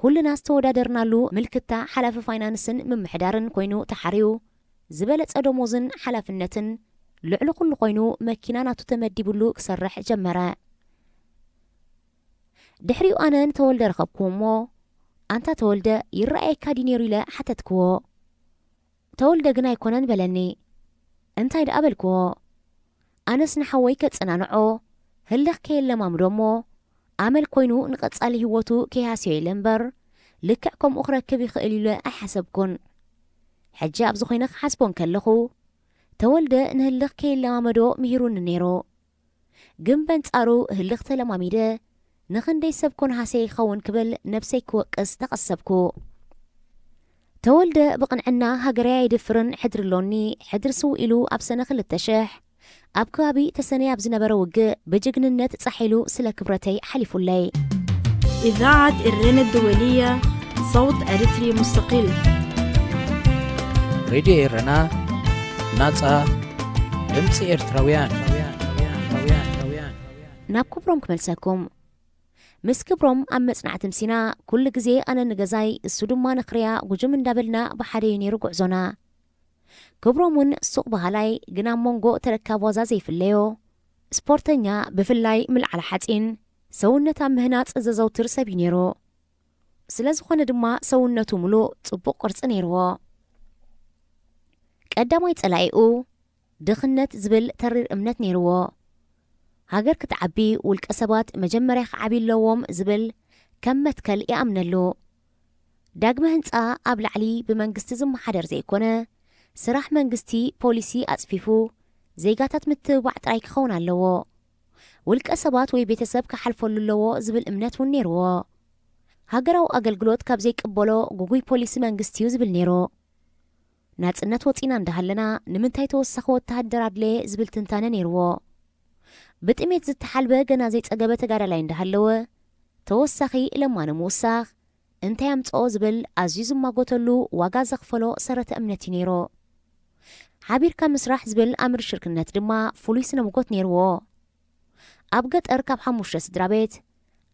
ኩልና ዝተወዳደርናሉ ምልክታ ሓላፊ ፋይናንስን ምምሕዳርን ኮይኑ ተሓርዩ፣ ዝበለጸ ደሞዝን ሓላፍነትን ልዕሊ ኩሉ ኮይኑ መኪና ናቱ ተመዲብሉ ክሰርሕ ጀመረ። ድሕሪኡ ኣነ ንተወልደ ረኸብኩዎ እሞ፣ ኣንታ ተወልደ ይረኣየካ ድዩ ነይሩ ኢለ ሓተትክዎ። ተወልደ ግን ኣይኮነን በለኒ። እንታይ ደኣ በልክዎ። ኣነስ ንሓወይ ከጸናንዖ ህልኽ ከየለማምዶ እሞ ኣመል ኮይኑ ንቐጻሊ ህይወቱ ከይሃስዮ ኢለ እምበር ልክዕ ከምኡ ክረክብ ይኽእል ኢለ ኣይሓሰብኩን። ሕጂ ኣብዚ ኮይነ ክሓስቦ እንከለኹ ተወልደ ንህልኽ ከየለማመዶ ምሂሩኒ ነይሩ። ግን በንጻሩ ህልኽ ተለማሚደ ንኽንደይ ሰብ ኮን ሃሰየ ይኸውን ክብል ነብሰይ ክወቅስ ተቐሰብኩ። ተወልደ ብቕንዕና ሃገረይ ኣይድፍርን ሕድሪ ኣሎኒ፣ ሕድሪ ስው ኢሉ ኣብ ሰነ ክልተ ሽሕ ኣብ ከባቢ ተሰነይ ኣብ ዝነበረ ውግእ ብጅግንነት ጻሕ ኢሉ ስለ ክብረተይ ሓሊፉለይ። إذاعة إرينا الدولية، صوت أريتري مستقل. ሬድዮ ኤረና፣ ናጻ ድምፂ ኤርትራውያን። ናብ ክብሮም ክመልሰኩም። ምስ ክብሮም ኣብ መጽናዕቲ ምሲና፣ ኩሉ ግዜ ኣነ ንገዛይ እሱ ድማ ንኽርያ ጉጅም እንዳበልና ብሓደ እዩ ነይሩ ጉዕዞና። ክብሮም እውን ሱቕ በሃላይ፣ ግን ኣብ መንጎ ተረካብ ዋዛ ዘይፍለዮ፣ ስፖርተኛ፣ ብፍላይ ምልዓል ሓጺን፣ ሰውነት ኣብ ምህናጽ ዘዘውትር ሰብ እዩ ነይሩ። ስለ ዝኾነ ድማ ሰውነቱ ምሉእ ጽቡቕ ቅርጺ ነይርዎ። ቀዳማይ ጸላኢኡ ድኽነት ዝብል ተሪር እምነት ነይርዎ። ሃገር ክትዓቢ ውልቀ ሰባት መጀመርያ ክዓብዩ ኣለዎም ዝብል ከም መትከል ይኣምነሉ። ዳግመ ህንጻ ኣብ ላዕሊ ብመንግስቲ ዝመሓደር ዘይኮነ፣ ስራሕ መንግስቲ ፖሊሲ ኣጽፊፉ ዜጋታት ምትብባዕ ጥራይ ክኸውን ኣለዎ። ውልቀ ሰባት ወይ ቤተሰብ ክሓልፈሉ ኣለዎ ዝብል እምነት እውን ነይርዎ። ሃገራዊ ኣገልግሎት ካብ ዘይቅበሎ ጉጉይ ፖሊሲ መንግስቲ እዩ ዝብል ነይሩ። ናጽነት ወጺና እንዳሃለና ንምንታይ ተወሳኺ ወተሃደር ኣድለየ ዝብል ትንታነ ነይርዎ። ብጥሜት ዝተሓልበ ገና ዘይጸገበ ተጋዳላይ እንዳሃለወ ተወሳኺ ለማኒ ምውሳኽ እንታይ ኣምጽኦ ዝብል ኣዝዩ ዝማጎተሉ ዋጋ ዘኽፈሎ ሰረተ እምነት እዩ ነይሩ። ሓቢርካ ምስራሕ ዝብል ኣምር ሽርክነት ድማ ፍሉይ ስነ ምጎት ነይርዎ። ኣብ ገጠር ካብ ሓሙሽተ ስድራ ቤት፣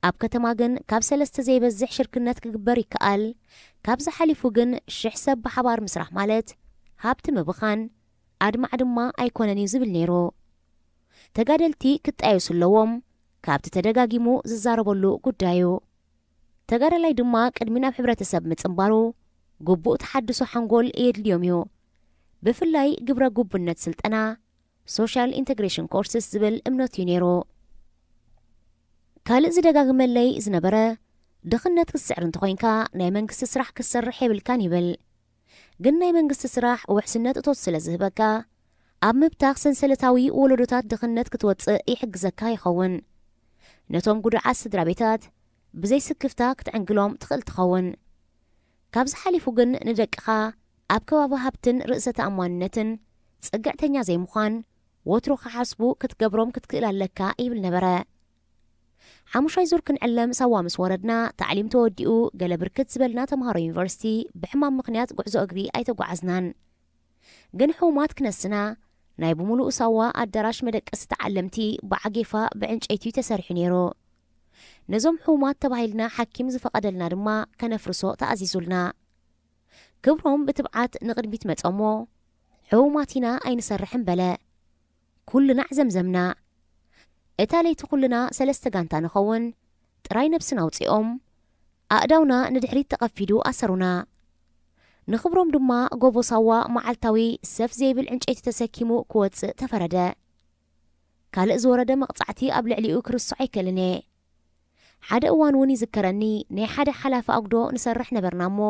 ኣብ ከተማ ግን ካብ ሰለስተ ዘይበዝሕ ሽርክነት ክግበር ይከኣል። ካብዚ ሓሊፉ ግን ሽሕ ሰብ ብሓባር ምስራሕ ማለት ሃብቲ ምብኻን ኣድማዕ ድማ ኣይኮነን እዩ ዝብል ነይሩ። ተጋደልቲ ክጣየሱ ኣለዎም ካብቲ ተደጋጊሙ ዝዛረበሉ ጉዳዩ። ተጋዳላይ ድማ ቅድሚ ናብ ሕብረተሰብ ምጽንባሩ ግቡእ ተሓድሶ ሓንጎል የድልዮም እዩ። ብፍላይ ግብረ ጉብነት ስልጠና፣ ሶሻል ኢንተግሬሽን ኮርስስ ዝብል እምነቱ እዩ ነይሩ። ካልእ ዝደጋግመለይ ዝነበረ፣ ድኽነት ክትስዕር እንተኾይንካ ናይ መንግስቲ ስራሕ ክትሰርሕ የብልካን ይብል። ግን ናይ መንግስቲ ስራሕ ውሕስነት እቶት ስለ ዝህበካ፣ ኣብ ምብታኽ ሰንሰለታዊ ወለዶታት ድኽነት ክትወጽእ ይሕግዘካ ይኸውን። ነቶም ጉዱዓት ስድራ ቤታት ብዘይ ስክፍታ ክትዕንግሎም ትኽእል ትኸውን። ካብዚ ሓሊፉ ግን ንደቅኻ ኣብ ከባቢ ሃብትን ርእሰ ተኣማንነትን ጽግዕተኛ ዘይምዃን ወትሩ ክሓስቡ ክትገብሮም ክትክእል ኣለካ ይብል ነበረ። ሓሙሻይ ዙር ክንዕለም ሳዋ ምስ ወረድና፣ ታዕሊም ተወዲኡ፣ ገለ ብርክት ዝበልና ተምሃሮ ዩኒቨርሲቲ ብሕማም ምኽንያት ጉዕዞ እግሪ ኣይተጓዓዝናን። ግን ሕሙማት ክነስና፣ ናይ ብምሉኡ ሳዋ ኣዳራሽ መደቀሲ ተዓለምቲ ብዓጌፋ ብዕንጨይቲ ተሰሪሑ ነይሩ። ነዞም ሕሙማት ተባሂልና ሓኪም ዝፈቐደልና ድማ ከነፍርሶ ተኣዚዙልና። ክብሮም ብትብዓት ንቕድሚት መጸሞ፣ ሕሙማት ኢና ኣይንሰርሕን በለ። ኩልና ኣዕዘምዘምና። እታ ለይቲ ኩልና ሰለስተ ጋንታ ንኸውን ጥራይ ነብስና ኣውጺኦም፣ ኣእዳውና ንድሕሪት ተቐፊዱ ኣሰሩና። ንኽብሮም ድማ ጎቦ ሳዋ መዓልታዊ ሰፍ ዘይብል ዕንጨይቲ ተሰኪሙ ክወጽእ ተፈረደ። ካልእ ዝወረደ መቕጻዕቲ ኣብ ልዕሊኡ ክርስዖ ኣይክእልን እየ። ሓደ እዋን እውን ይዝከረኒ፣ ናይ ሓደ ሓላፊ ኣጉዶ ንሰርሕ ነበርና እሞ፣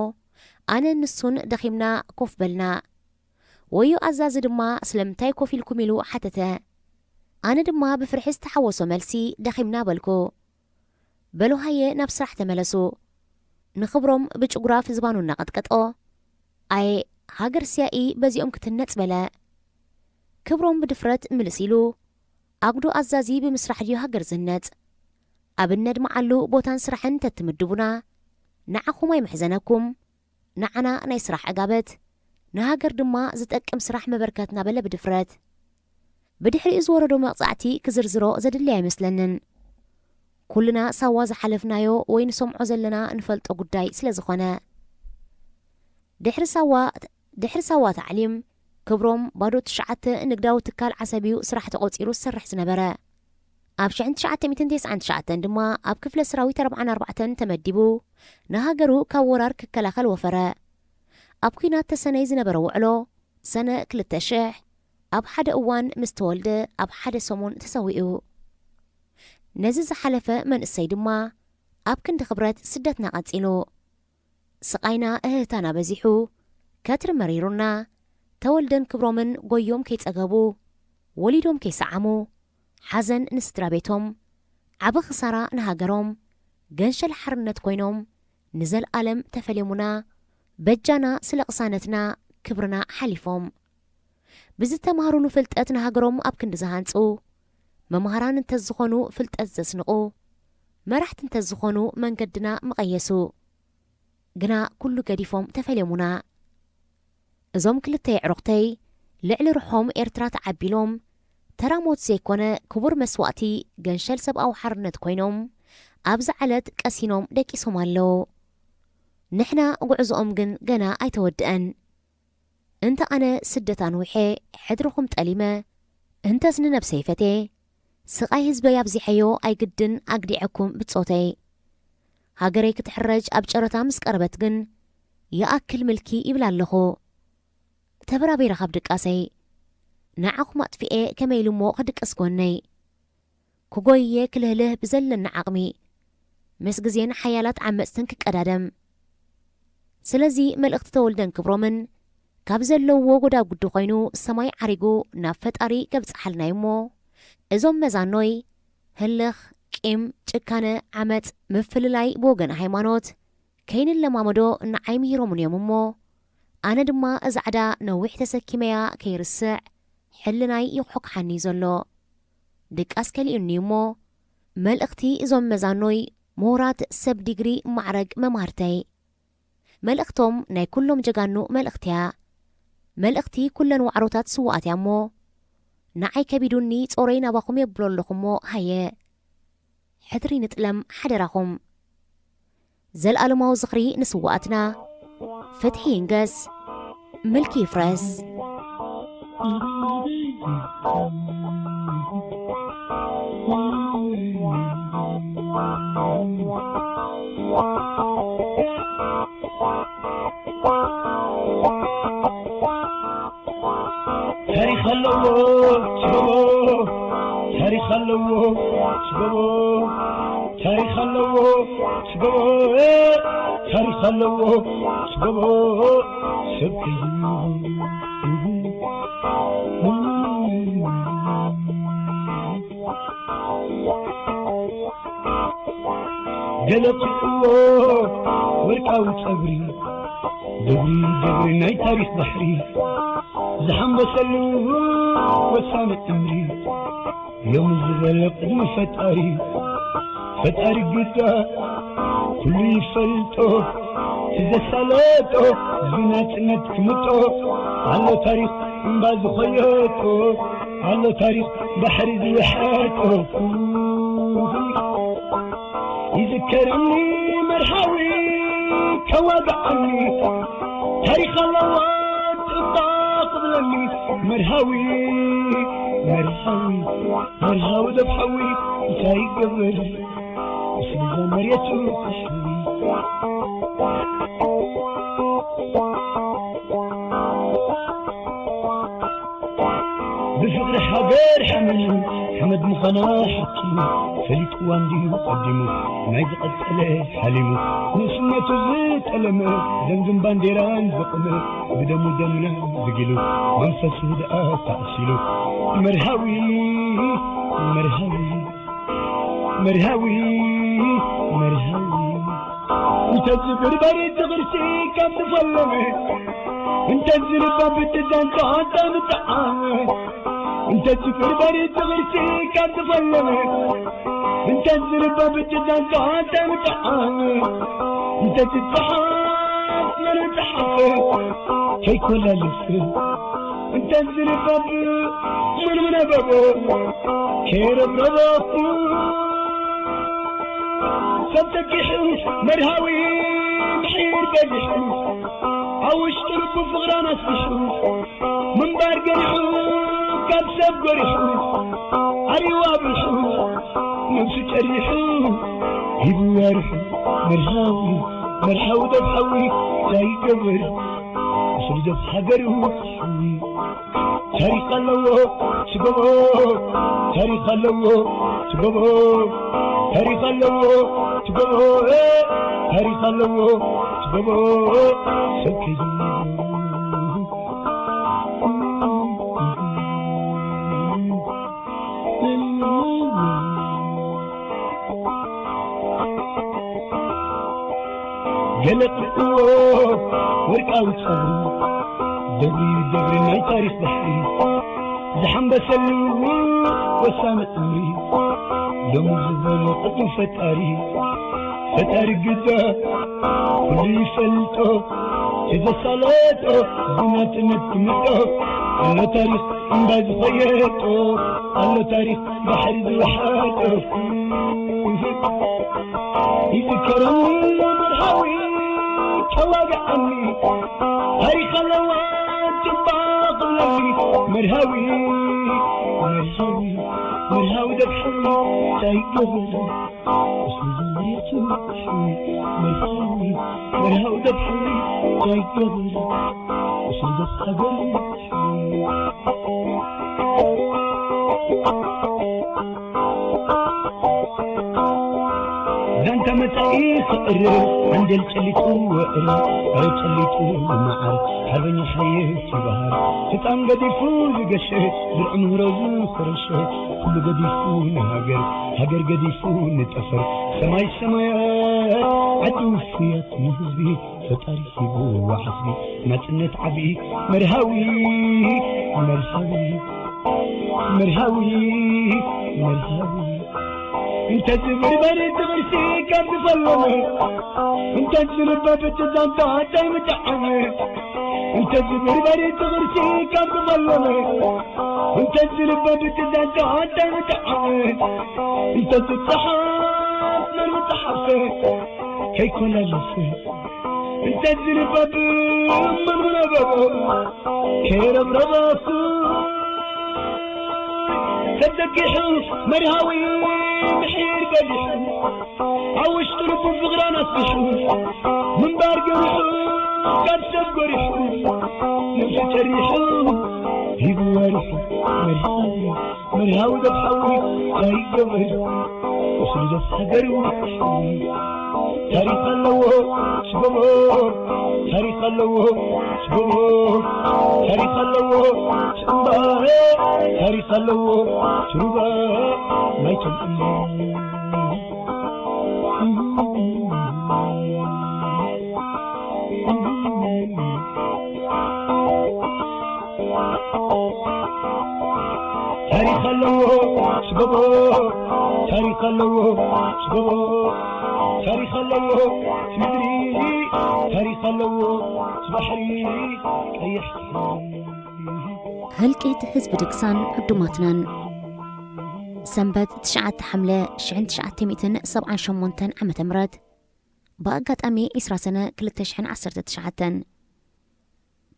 ኣነን ንሱን ደኺምና ኮፍ በልና። ወዮ ኣዛዚ ድማ ስለምንታይ ኮፍ ኢልኩም ኢሉ ሓተተ። ኣነ ድማ ብፍርሒ ዝተሓወሶ መልሲ ደኺምና በልኩ። በሉ ሃየ ናብ ስራሕ ተመለሱ። ንኽብሮም ብጭጉራፍ ዝባኑ እናቐጥቀጦ፣ ኣየ ሃገር ስያኢ በዚኦም ክትህነጽ በለ። ክብሮም ብድፍረት ምልስ ኢሉ፣ ኣጉዶ ኣዛዚ ብምስራሕ ድዩ ሃገር ዝህነጽ? ኣብ እነድምዓሉ ቦታን ስራሕን ተትምድቡና ንዓኹም ኣይምሕዘነኩም። ንዓና ናይ ስራሕ ዕጋበት፣ ንሃገር ድማ ዝጠቅም ስራሕ መበርከትና በለ ብድፍረት። ብድሕሪኡ ዝወረዶ መቕጻዕቲ ክዝርዝሮ ዘድሊ ኣይመስለንን። ኩልና ሳዋ ዝሓለፍናዮ ወይ ንሰምዖ ዘለና ንፈልጦ ጉዳይ ስለ ዝኾነ። ድሕሪ ሳዋ ድሕሪ ሳዋ ታዕሊም ክብሮም ባዶ ትሽዓተ ንግዳዊ ትካል ዓሰብ እዩ ስራሕ ተቖጺሩ ዝሰርሕ ዝነበረ። ኣብ ሽሕን ትሽዓተ ሚእትን ተስዓን ትሽዓተን ድማ ኣብ ክፍለ ሰራዊት ኣርብዓን ኣርባዕተን ተመዲቡ ንሃገሩ ካብ ወራር ክከላኸል ወፈረ። ኣብ ኲናት ተሰነይ ዝነበረ ውዕሎ ሰነ ክልተ ሽሕ ኣብ ሓደ እዋን ምስ ተወልደ ኣብ ሓደ ሰሙን ተሰዊኡ። ነዚ ዝሓለፈ መንእሰይ ድማ ኣብ ክንዲ ክብረት ስደትና ቀጺሉ። ስቓይና እህህታና በዚሑ፣ ከትሪ መሪሩና፣ ተወልደን ክብሮምን ጎዮም ከይጸገቡ፣ ወሊዶም ከይሰዓሙ፣ ሓዘን ንስድራ ቤቶም፣ ዓቢ ክሳራ ንሃገሮም፣ ገንሸል ሓርነት ኮይኖም፣ ንዘልኣለም ተፈልዮሙና፣ በጃና ስለ ቅሳነትና ክብርና ሓሊፎም። ብዝተማህሩሉ ፍልጠት ንሃገሮም ኣብ ክንዲ ዝሃንጹ፣ መምሃራን እንተዝኾኑ ፍልጠት ዘስንቑ፣ መራሕቲ እንተዝኾኑ መንገድና ምቐየሱ። ግና ኩሉ ገዲፎም ተፈልዮሙና። እዞም ክልተ የዕሩኽተይ ልዕሊ ርሖም ኤርትራ ተዓቢሎም፣ ተራ ሞት ዘይኮነ ክቡር መስዋእቲ ገንሸል ሰብኣዊ ሓርነት ኮይኖም፣ ኣብዚ ዓለት ቀሲኖም ደቂሶም ኣለዉ። ንሕና ጉዕዞኦም ግን ገና ኣይተወድአን። እንተ ኣነ ስደት ኣንዊሐ ሕድርኹም ጠሊመ፣ እንተስ ንነብሰይ ፈቴ፣ ስቓይ ህዝበይ ኣብዚሐዮ ኣይግድን ኣግዲዐኩም ብጾተይ። ሃገረይ ክትሕረጅ ኣብ ጨረታ ምስ ቀረበት ግን፣ ይኣክል ምልኪ ይብል ኣለኹ። ተበራቢረ ካብ ድቃሰይ፣ ንዓኹም ኣጥፊኤ ከመይ ኢሉ እሞ ክድቅስ ጎነይ? ክጎይየ ክልህልህ ብዘለኒ ዓቕሚ፣ ምስ ግዜን ሓያላት ዓመጽትን ክቀዳደም። ስለዚ መልእኽቲ ተወልደን ክብሮምን ካብ ዘለውዎ ጎዳጉዲ ኮይኑ ሰማይ ዓሪጉ ናብ ፈጣሪ ከብጽሓልና እዩ እሞ፣ እዞም መዛኖይ ህልኽ፣ ቂም፣ ጭካነ፣ ዓመጽ፣ ምፍልላይ ብወገን ሃይማኖት ከይንለማመዶ ንዓይ ምሂሮምኒ እዮም እሞ፣ ኣነ ድማ እዛ ዕዳ ነዊሕ ተሰኪመያ ከይርስዕ ሕልናይ ይኹሕኩሓኒ እዩ ዘሎ። ድቃስ ከሊኡኒ እዩ እሞ፣ መልእኽቲ እዞም መዛኖይ ምሁራት ሰብ ዲግሪ ማዕረግ መማህርተይ። መልእኽቶም ናይ ኩሎም ጀጋኑ መልእኽቲ እያ። መልእኽቲ ኩለን ዋዕሮታት ስዉኣት እያ እሞ፣ ንዓይ ከቢዱኒ ጾረይ ናባኹም የብሎ ኣለኹ እሞ ሃየ። ሕድሪ ንጥለም ሓደራኹም። ዘልኣለማዊ ዝኽሪ ንስውኣትና። ፍትሒ ይንገስ። ምልኪ ይፍረስ። ታሪኽ ኣለዎ ስጎቦ፣ ታሪኽ ኣለዎ ስጎቦ፣ ታሪኽ ኣለዎ ስጎቦ፣ ታሪኽ ኣለዎ ስጎቦ፣ ሰብ ከይኑ ገለ ትሕዎ ወርቃዊ ጸጉሪ፣ ደብሪ ደብሪ ናይ ታሪኽ ባሕሪ ዝሓንበሰሉ ወሳኒ ዕምሪ፣ ሎሚ ዝበለ ቅድሚ ፈጣሪ፣ ፈጣሪ ግዳ ኩሉ ይፈልጦ፣ ትዘሳለጦ፣ ዝናጽነት ክምጦ፣ ኣሎ ታሪኽ እምባ ዝኸየጦ፣ ኣሎ ታሪኽ ባሕሪ ዝወሓጦ። ይዝከረኒ መርሃዊ ከዋግዓኒ፣ ታሪኽ ኣለዋ ጽባቕ ክብለኒ። መርሃዊ መርሃዊ መርሃዊ ደብሓዊ እንታይ ይገብር? ስለ መሬቱ ክሕዊ። ብፍቕሪ ሃገር ሓሚሙ፣ ሓመድ ምዃና ሓኪሙ፣ ፈሊጥዋ እንድዩ ቀዲሙ፣ ናይ ዝቐጸለ ሓሊሙ፣ ንእስነቱ ዝጠለመ፣ ዘንግን ባንዴራን ዘቆመ፣ ብደሙ ደምና ዝጊሉ፣ መንፈሱ ደኣ ተኣሲሉ። መርሃዊ፣ መርሃዊ፣ መርሃዊ፣ መርሃዊ። እንተዝብርበር እቲ ቅርሲ ካብ ዝፈለመ፣ እንተዝንባብ እቲ ዛንታ ኣንታ ምጥዓመ፣ እንተዝብርበር እቲ ቅርሲ ካብ ዝፈለመ፣ እንተዝንባብ እቲ ዛንታ ኣንታ ምጥዓመ፣ እንተዝጸሓፍ መን ምጸሓፈ፣ ከይኮላለፍ እንተዝንባብ መን ምነበቦ፣ ከይረብረበኩ ሰብ ተኪሑ መርሃዊ ምሒር በሊሑ፣ ኣብ ውሽጢ ልቡ ፍቕራን ኣስቢሑ፣ ምንባር ገሪሑ ካብ ሰብ ጎሪሑ፣ ዓርዩ ኣብሪሑ፣ ነብሱ ጨሪሑ፣ ሂቡ ኣርሑ፣ መርሃዊ፣ መርሃዊ ደብሓዊ፣ እንታይ ይገብር? ስደት ሃገሩ ክስዊ። ታሪኽ ኣለዎ ስጎቦ፣ ታሪኽ ኣለዎ ስጎቦ፣ ታሪኽ ኣለዎ ስጎቦ፣ ታሪኽ ኣለዎ ስጎቦ፣ ሰብ ከይዝምሩ። ወርቃዊ ጸጉሪ ደብሪ ደብሪ ናይ ታሪኽ ባሕሪ ዝሓንበሰሉ ወሳኒ እምሪ ሎሚ ዝበሎ ቅድሚ ፈጣሪ ፈጣሪ ግዛ ኩሉ ይፈልጦ እቲ ዘሳለጦ ብናጽነት ትምጦ ኣሎ ታሪኽ እምባ ዝኸየጦ ኣሎ ታሪኽ ባሕሪ ዝወሓጦ ይዝከረኒ መርሃዊ ተዋግዓኒ ታሪኽ ኣለዋ ጽባቕ ብለኒ መርሃዊ መርሃዊ መርሃዊ ደብሓዊ እንታይ ይገበረ እሱ ዘመሬቱ መርሃዊ መርሃዊ ደብሓዊ እንታይ ይገበረ እሱ ደስ ሃገሩ ዛንታ መጻኢ ክቕርብ ዓንጀል ጨሊጡ ወዕር ኣረ ጨሊጡ መዓር ሓርበኛ ሓየት ይበሃል ህፃን ገዲፉ ዝገሸ ብርዕ ምህሮ ዝፈረሸ ኩሉ ገዲፉ ንሃገር ሃገር ገዲፉ ንጠፈር ሰማይ ሰማያት ዓዲ ውፍያት ንህዝቢ ፈጣሪ ሂቡ ዓስቢ ናፅነት ዓብዪ መርሃዊ መርሃዊ መርሃዊ መርሃዊ እንተ ዝብርበር እቲ ቅርሲ ካብ ዝፈለመ እንተ ዝንበብ እቲ ዛንታ እንታይ ምጠዓመ እንተ ዝብርበር እቲ ቅርሲ ካብ ዝፈለመ እንተ ዝንበብ እቲ ዛንታ እንታይ ምጠዓመ እንተ ዝፀሓፍ መን ምፀሓፈ ከይኮላለሰ እንተ ዝንበብ መን ምነበቦ ከረብረበኩ ተዘጊሑ መርሃዊ ምሒር በሊሑ ኣብ ውሽጡ ልቡ ፍቕራን ኣስቢሑ ምንባር ገሪሑ ካብ ሰብ ጎሪሑ ነብሱ ጨሪሑ ሂቡ ወሪሑ መርሃዊ መርሃዊ ደብሓዊ ኣይገበር ቁስሊ ዘሳገር ታሪኽ ኣለዎ ስጎቦ ታሪኽ ኣለዎ ስጎቦ ታሪኽ ኣለዎ ስእምባረ ታሪኽ ኣለዎ ትሩባ ናይቶም እምባረ ታሪኽ ኣለዎ ስጎቦ ታሪኽ ኣለዎ ስጎቦ ታሪኽ ኣለዎ ምድሪ ታሪኽ ኣለዎ ባሕሪ ቀይሕ ህልቂት ህዝቢ ድግሳን ዕዱማትናን ሰንበት ትሽዓተ ሓምለ ሽሕን ትሽዓተ ሚእትን ሰብዓን ሸሞንተን ዓመተ ምህረት ብኣጋጣሚ ዒስራ ሰነ ክልተ ሽሕን ዓሰርተ ትሽዓተን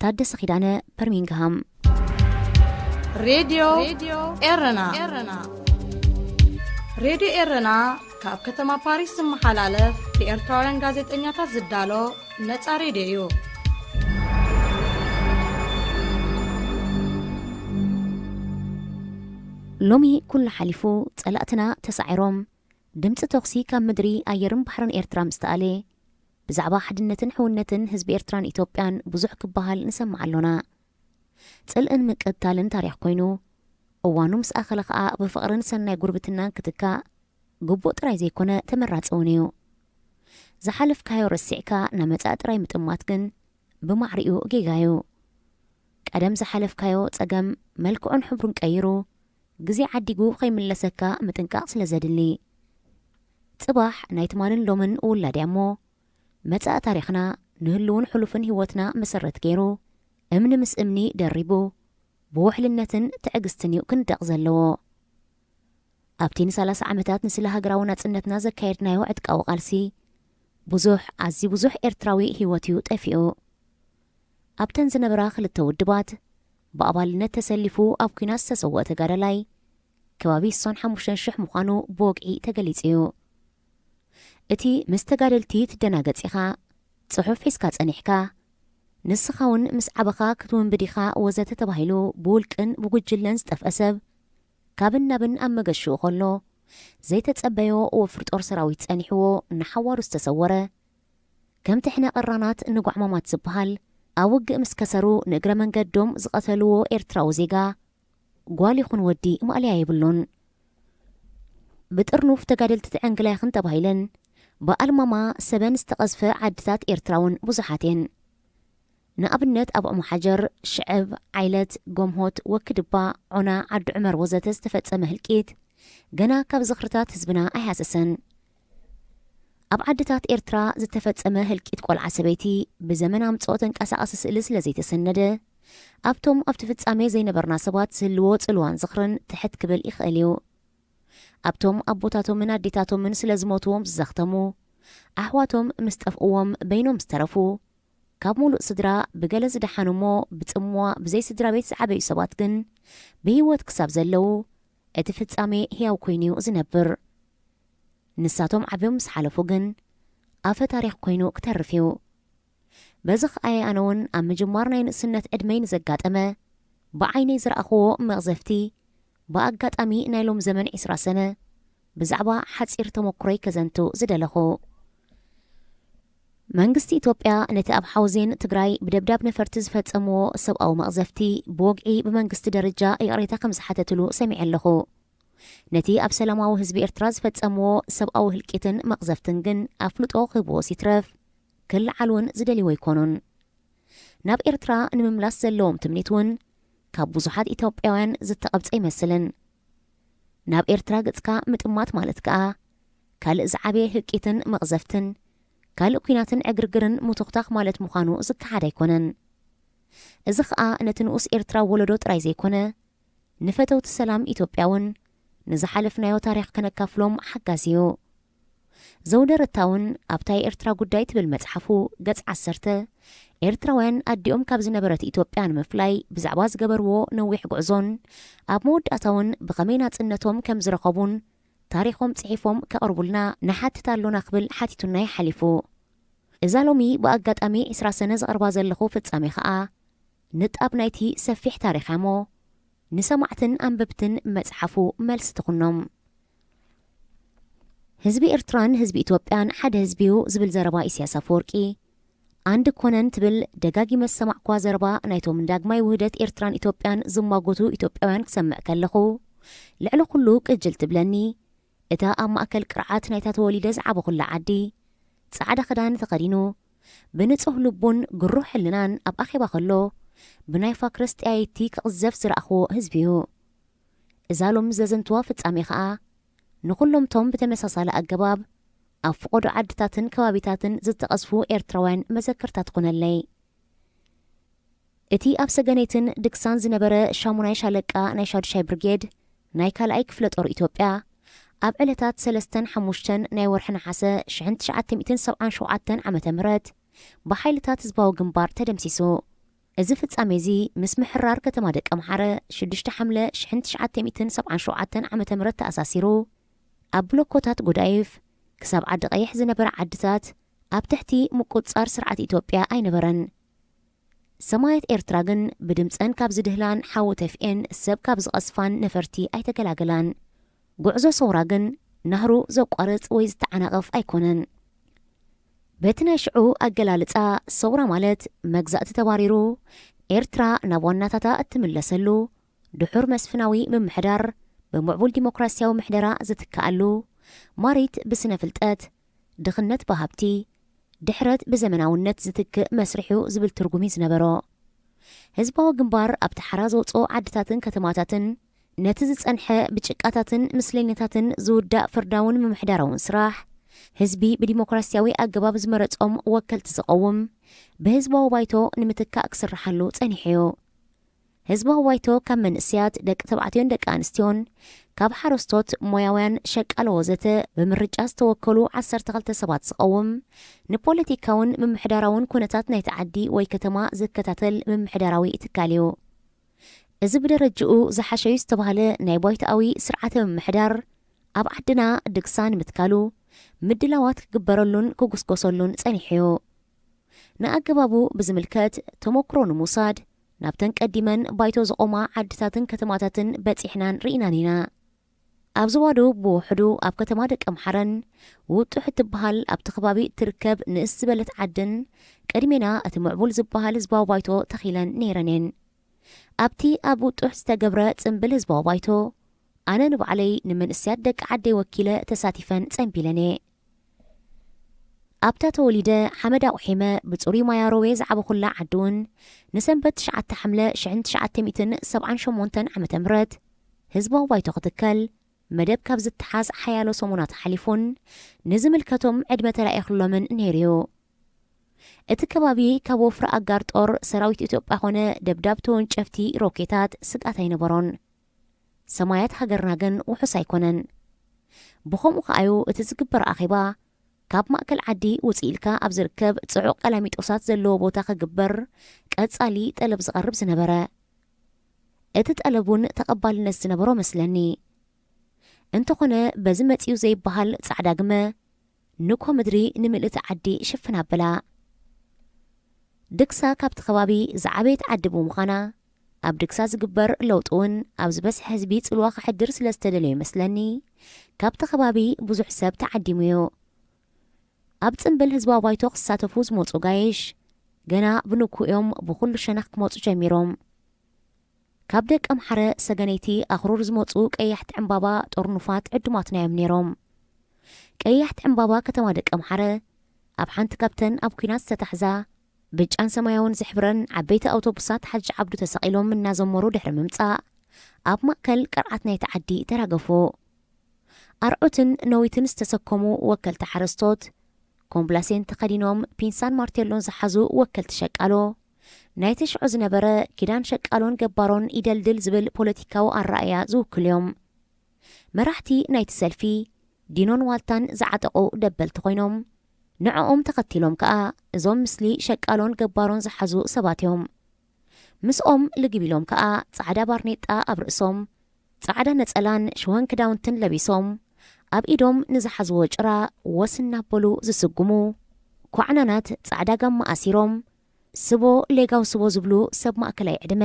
ታደሰ ኪዳነ በርሚንግሃም ሬድዮ ኤረና ሬድዮ ኤረና ካብ ከተማ ፓሪስ ዝመሓላለፍ ብኤርትራውያን ጋዜጠኛታት ዝዳሎ ነጻ ሬድዮ እዩ። ሎሚ ኩሉ ሓሊፉ ጸላእትና ተሳዒሮም ድምፂ ተኹሲ ካብ ምድሪ ኣየርን ባሕርን ኤርትራ ምስ ተኣልየ ብዛዕባ ሓድነትን ሕውነትን ህዝቢ ኤርትራን ኢትዮጵያን ብዙሕ ክበሃል ንሰምዕ ኣሎና። ጽልእን ምቅትታልን ታሪኽ ኮይኑ እዋኑ ምስ ኣኸለ ኸኣ ብፍቕርን ሰናይ ጉርብትናን ክትካእ ግቡእ ጥራይ ዘይኮነ ተመራጺ እውን እዩ። ዝሓለፍካዮ ረሲዕካ ናብ መጻኢ ጥራይ ምጥማት ግን ብማዕሪኡ ጌጋ እዩ። ቀደም ዝሓለፍካዮ ጸገም መልክዑን ሕብሩን ቀይሩ ግዜ ዓዲጉ ከይምለሰካ ምጥንቃቕ ስለ ዘድሊ። ጽባሕ ናይ ትማልን ሎምን ውላድ እያ እሞ መጻኢ ታሪኽና ንህልውን ሕሉፍን ህይወትና መሰረት ገይሩ እምኒ ምስ እምኒ ደሪቡ ብውሕልነትን ትዕግስትን እዩ ክንደቕ ዘለዎ። ኣብቲ ንሰላሳ ዓመታት ንስለ ሃገራዊ ናጽነትና ዘካየድናዮ ዕጥቃዊ ቃልሲ ብዙሕ ኣዝዩ ብዙሕ ኤርትራዊ ህይወት እዩ ጠፊኡ። ኣብተን ዝነበራ ክልተ ውድባት ብኣባልነት ተሰሊፉ ኣብ ኲናት ዝተሰወአ ተጋዳላይ ከባቢ ስሳን ሓሙሽተን ሽሕ ምዃኑ ብወግዒ ተገሊጹ እዩ። እቲ ምስ ተጋደልቲ ትደናገጽ ኢኻ፣ ጽሑፍ ሒዝካ ጸኒሕካ፣ ንስኻ እውን ምስ ዓበኻ ክትውንብድ ኢኻ ወዘተ ተባሂሉ ብውልቅን ብጉጅለን ዝጠፍአ ሰብ ካብን ናብን ኣብ መገሽኡ ከሎ ዘይተጸበዮ ወፍሪ ጦር ሰራዊት ጸኒሕዎ ንሓዋሩ ዝተሰወረ ከምቲ ሕነ ቅራናት ንጓዕማማት ዝበሃል ኣብ ውግእ ምስ ከሰሩ ንእግረ መንገዶም ዝቐተልዎ ኤርትራዊ ዜጋ ጓል ይኹን ወዲ ማእለያ የብሉን። ብጥርኑፍ ተጋደልቲ ትዕንግላ ይኽን ተባሂለን ብኣልማማ ሰበን ዝተቐዝፈ ዓድታት ኤርትራ እውን ብዙሓት እየን። ንኣብነት ኣብ ዑመሓጀር፣ ሽዕብ፣ ዓይለት፣ ጎምሆት፣ ወክድባ፣ ዖና፣ ዓዲ ዑመር ወዘተ ዝተፈጸመ ህልቂት ገና ካብ ዝኽርታት ህዝብና ኣይሃሰሰን። ኣብ ዓድታት ኤርትራ ዝተፈጸመ ህልቂት ቆልዓ ሰበይቲ ብዘመን ኣምጽኦ ተንቀሳቓሲ ስእሊ ስለ ዘይተሰነደ፣ ኣብቶም ኣብቲ ፍጻሜ ዘይነበርና ሰባት ዝህልዎ ጽልዋን ዝኽርን ትሕት ክብል ይኽእል እዩ። ኣብቶም ኣቦታቶምን ኣዴታቶምን ስለ ዝሞትዎም ዝዘኽተሙ፣ ኣሕዋቶም ምስ ጠፍእዎም በይኖም ዝተረፉ፣ ካብ ሙሉእ ስድራ ብገለ ዝደሓኑ እሞ ብጽምዋ ብዘይ ስድራ ቤት ዝዓበዩ ሰባት ግን ብህይወት ክሳብ ዘለዉ እቲ ፍጻሜ ህያው ኮይኑ እዩ ዝነብር። ንሳቶም ዓብዮም ምስ ሓለፉ ግን ኣፈ ታሪኽ ኮይኑ ክተርፍ እዩ። በዚ ኸኣየ ኣነ እውን ኣብ ምጅማር ናይ ንእስነት ዕድመይ ንዘጋጠመ ብዓይነይ ዝረኣኽዎ መቕዘፍቲ ብኣጋጣሚ ናይ ሎም ዘመን ዒስራ ሰነ ብዛዕባ ሓጺር ተመኩሮይ ከዘንቱ ዝደለኹ። መንግስቲ ኢትዮጵያ ነቲ ኣብ ሓውዜን ትግራይ ብደብዳብ ነፈርቲ ዝፈጸምዎ ሰብኣዊ መቕዘፍቲ ብወግዒ ብመንግስቲ ደረጃ ይቕሬታ ከም ዝሓተትሉ ሰሚዐ ኣለኹ። ነቲ ኣብ ሰላማዊ ህዝቢ ኤርትራ ዝፈጸምዎ ሰብኣዊ ህልቂትን መቕዘፍትን ግን ኣፍልጦ ክህብዎስ ይትረፍ ክልዓል እውን ዝደልይዎ ኣይኮኑን። ናብ ኤርትራ ንምምላስ ዘለዎም ትምኒት እውን ካብ ብዙሓት ኢትዮጵያውያን ዝተቐብጸ ኣይመስልን። ናብ ኤርትራ ገጽካ ምጥማት ማለት ከኣ ካልእ ዝዓበየ ህልቂትን መቕዘፍትን ካልእ ኲናትን ዕግርግርን ምቱኽታኽ ማለት ምዃኑ ዝከሓድ ኣይኮነን። እዚ ኸኣ ነቲ ንኡስ ኤርትራ ወለዶ ጥራይ ዘይኮነ ንፈተውቲ ሰላም ኢትዮጵያ እውን ንዝሓለፍናዮ ታሪኽ ከነካፍሎም ሓጋዚ እዩ። ዘውደ ረታ እውን ኣብታ የኤርትራ ጉዳይ ትብል መጽሓፉ ገጽ ዓሰርተ ኤርትራውያን ኣዲኦም ካብ ዝነበረት ኢትዮጵያ ንምፍላይ ብዛዕባ ዝገበርዎ ነዊሕ ጉዕዞን ኣብ መወዳእታ እውን ብኸመይ ናጽነቶም ከም ዝረኸቡን ታሪኾም ጽሒፎም ከቕርቡልና ንሓትት ኣሎና ክብል ሓቲቱና ይሓሊፉ። እዛ ሎሚ ብኣጋጣሚ ዒስራ ሰነ ዝቐርባ ዘለኹ ፍጻሜ ኸኣ ንጣብ ናይቲ ሰፊሕ ታሪኽ እሞ ንሰማዕትን ኣንበብትን መጽሓፉ መልሲ ትኹኖም። ህዝቢ ኤርትራን ህዝቢ ኢትዮጵያን ሓደ ህዝቢ እዩ ዝብል ዘረባ ኢሳያስ ኣፈወርቂ ኣንድ ኮነን ትብል ደጋጊመ ዝሰማዕኳ ዘረባ ናይቶም ንዳግማይ ውህደት ኤርትራን ኢትዮጵያን ዝማጎቱ ኢትዮጵያውያን ክሰምዕ ከለኹ ልዕሊ ኩሉ ቅጅል ትብለኒ እታ ኣብ ማእከል ቅርዓት ናይታ ተወሊደ ዝዓበኹላ ዓዲ ጻዕዳ ክዳን ተኸዲኑ ብንጹህ ልቡን ግሩህ ሕልናን ኣብ ኣኼባ ከሎ ብናይ ፋክረስ ጠያይቲ ክቕዘፍ ዝረኣኽዎ ህዝቢ እዩ። እዛ ሎሚ ዘዘንትዋ ፍጻሜ ኸኣ ንኹሎምቶም ብተመሳሳሊ ኣገባብ ኣብ ፍቖዶ ዓድታትን ከባቢታትን ዝተቐዝፉ ኤርትራውያን መዘክርታ ትኹነለይ። እቲ ኣብ ሰገነይትን ድክሳን ዝነበረ ሻሙናይ ሻለቃ ናይ ሻዱሻይ ብርጌድ ናይ ካልኣይ ክፍለ ጦር ኢትዮጵያ ኣብ ዕለታት ሰለስተን ሓሙሽተን ናይ ወርሒ ነሓሰ ሽሕን ትሽዓተ ሚእትን ሰብዓን ሸውዓተን ዓመተ ምህረት ብሓይልታት ህዝባዊ ግንባር ተደምሲሱ። እዚ ፍጻሜ እዚ ምስ ምሕራር ከተማ ደቀምሓረ ሽዱሽተ ሓምለ ሽሕን ትሽዓተ ሚእትን ሰብዓን ሸውዓተን ዓመተ ምህረት ተኣሳሲሩ ኣብ ብሎኮታት ጎዳይፍ ክሳብ ዓዲ ቀይሕ ዝነበረ ዓድታት ኣብ ትሕቲ ምቁጽጻር ስርዓት ኢትዮጵያ ኣይነበረን። ሰማያት ኤርትራ ግን ብድምጸን ካብ ዝድህላን ሓዊ ተፍኤን ሰብ ካብ ዝቐስፋን ነፈርቲ ኣይተገላገላን። ጉዕዞ ሰውራ ግን ናህሩ ዘቋርጽ ወይ ዝተዓናቐፍ ኣይኮነን። በቲ ናይ ሽዑ ኣገላልጻ ሰውራ ማለት መግዛእቲ ተባሪሩ ኤርትራ ናብ ዋናታታ እትምለሰሉ ድሑር መስፍናዊ ምምሕዳር ብምዕቡል ዲሞክራሲያዊ ምሕደራ ዝትክኣሉ ማሪት ብስነ ፍልጠት ድኽነት ብሃብቲ ድሕረት ብዘመናውነት ዝትክእ መስርሕ እዩ ዝብል ትርጉም እዩ ዝነበሮ። ህዝባዊ ግንባር ኣብቲ ሓራ ዘውፅኦ ዓድታትን ከተማታትን ነቲ ዝፀንሐ ብጭቃታትን ምስለኛታትን ዝውዳእ ፍርዳውን ምምሕዳራውን ስራሕ ህዝቢ ብዲሞክራሲያዊ ኣገባብ ዝመረፆም ወከልቲ ዝቐውም ብህዝባዊ ባይቶ ንምትካእ ክስርሓሉ ፀኒሑ እዩ። ህዝባዊ ባይቶ ካብ መንእሰያት ደቂ ተባዕትዮን ደቂ ኣንስትዮን ካብ ሓረስቶት ሞያውያን ሸቃሎ ወዘተ ብምርጫ ዝተወከሉ ዓሰርተ ክልተ ሰባት ዝቐውም ንፖለቲካውን ምምሕዳራውን ኩነታት ናይቲ ዓዲ ወይ ከተማ ዝከታተል ምምሕዳራዊ ትካል እዩ። እዚ ብደረጅኡ ዝሓሸዩ ዝተባህለ ናይ ባይቶኣዊ ስርዓተ ምምሕዳር ኣብ ዓድና ድግሳ ንምትካሉ ምድላዋት ክግበረሉን ክጉስጎሰሉን ጸኒሑ እዩ። ንኣገባቡ ብዝምልከት ተመክሮ ንምውሳድ ናብተን ቀዲመን ባይቶ ዝቖማ ዓድታትን ከተማታትን በጺሕናን ርኢናን ኢና። ኣብዚ ዋዶ ብውሕዱ ኣብ ከተማ ደቀምሓረን ውጡሕ እትበሃል ኣብቲ ከባቢ እትርከብ ንእስ ዝበለት ዓድን ቅድሜና እቲ ምዕቡል ዝበሃል ህዝባዊ ባይቶ ተኺለን ነይረን እየን። ኣብቲ ኣብ ውጡሕ ዝተገብረ ጽምብል ህዝባዊ ባይቶ ኣነ ንባዕለይ ንመንእሰያት ደቂ ዓደይ ወኪለ ተሳቲፈን ጸንቢለን እየ። ኣብታ ተወሊደ ሓመድ ኣቑሒመ ብጽሩይ ማያ ሮቤ ዝዓበኹላ ዓዲ እውን ንሰንበት ትሽዓተ ሓምለ ሽሕን ትሽዓተ ሚእትን ሰብዓን ሸሞንተን ዓመተ ምህረት ህዝባዊ ባይቶ ክትከል መደብ ካብ ዝተሓዝ ሓያሎ ሰሙናት ሓሊፉን ንዝምልከቶም ዕድመ ተላኢኽሎምን ነይሩ እዩ። እቲ ከባቢ ካብ ወፍሪ ኣጋር ጦር ሰራዊት ኢትዮጵያ ኮነ ደብዳብ ተወንጨፍቲ ሮኬታት ስግኣት ኣይነበሮን። ሰማያት ሃገርና ግን ውሑስ ኣይኮነን። ብኸምኡ ከኣዩ እቲ ዝግበር ኣኼባ ካብ ማእከል ዓዲ ውፅእ ኢልካ ኣብ ዝርከብ ጽዑቕ ቀላሚጦሳት ዘለዎ ቦታ ክግበር ቀጻሊ ጠለብ ዝቐርብ ዝነበረ። እቲ ጠለብ እውን ተቐባልነት ዝነበሮ መስለኒ። እንተኾነ በዚ መጺኡ ዘይበሃል ጻዕዳ ግመ ንኮ ምድሪ ንምልእቲ ዓዲ ሽፍን ኣበላ። ድግሳ ካብቲ ከባቢ ዝዓበየት ዓዲ ብምዃና ኣብ ድግሳ ዝግበር ለውጢ እውን ኣብ ዝበዝሐ ህዝቢ ጽልዋ ከሕድር ስለ ዝተደለዩ መስለኒ ካብቲ ከባቢ ብዙሕ ሰብ ተዓዲሙ እዩ። ኣብ ጽምብል ህዝባዊ ባይቶ ክሳተፉ ዝመጹ ጋይሽ ገና ብንኩ እዮም ብኹሉ ሸነኽ ክመጹ ጀሚሮም። ካብ ደቀምሓረ ሰገነይቲ ኣኽሩር ዝመጹ ቀያሕቲ ዕምባባ ጥርኑፋት ዕዱማትና እዮም ነይሮም። ቀያሕቲ ዕምባባ ከተማ ደቀምሓረ ኣብ ሓንቲ ካብተን ኣብ ኲናት ዝተታሕዛ ብጫን ሰማያውን ዝሕብረን ዓበይቲ ኣውቶቡሳት ሓጂ ዓብዱ ተሰቒሎም እናዘመሩ ድሕሪ ምምጻእ ኣብ ማእከል ቅርዓት ናይቲ ዓዲ ተራገፉ። ኣርዑትን ነዊትን ዝተሰከሙ ወከልቲ ሓረስቶት ኮምብላሴን ተኸዲኖም ፒንሳን ማርቴሎን ዝሓዙ ወከልቲ ሸቃሎ ናይቲ ሽዑ ዝነበረ ኪዳን ሸቃሎን ገባሮን ይደልድል ዝብል ፖለቲካዊ ኣረኣእያ ዝውክሉ እዮም። መራሕቲ ናይቲ ሰልፊ ዲኖን ዋልታን ዝዓጠቑ ደበልቲ ኮይኖም ንዕኦም ተኸቲሎም ከኣ እዞም ምስሊ ሸቃሎን ገባሮን ዝሓዙ ሰባት እዮም። ምስኦም ልግብ ኢሎም ከኣ ጻዕዳ ባርኔጣ ኣብ ርእሶም ጻዕዳ ነጸላን ሽወን ክዳውንትን ለቢሶም ኣብ ኢዶም ንዝሓዝዎ ጭራ ወስ እናበሉ ዝስጉሙ ኳዕናናት ጻዕዳ ጋማ ኣሲሮም ስቦ ሌጋው ስቦ ዝብሉ ሰብ ማእከላይ ዕድመ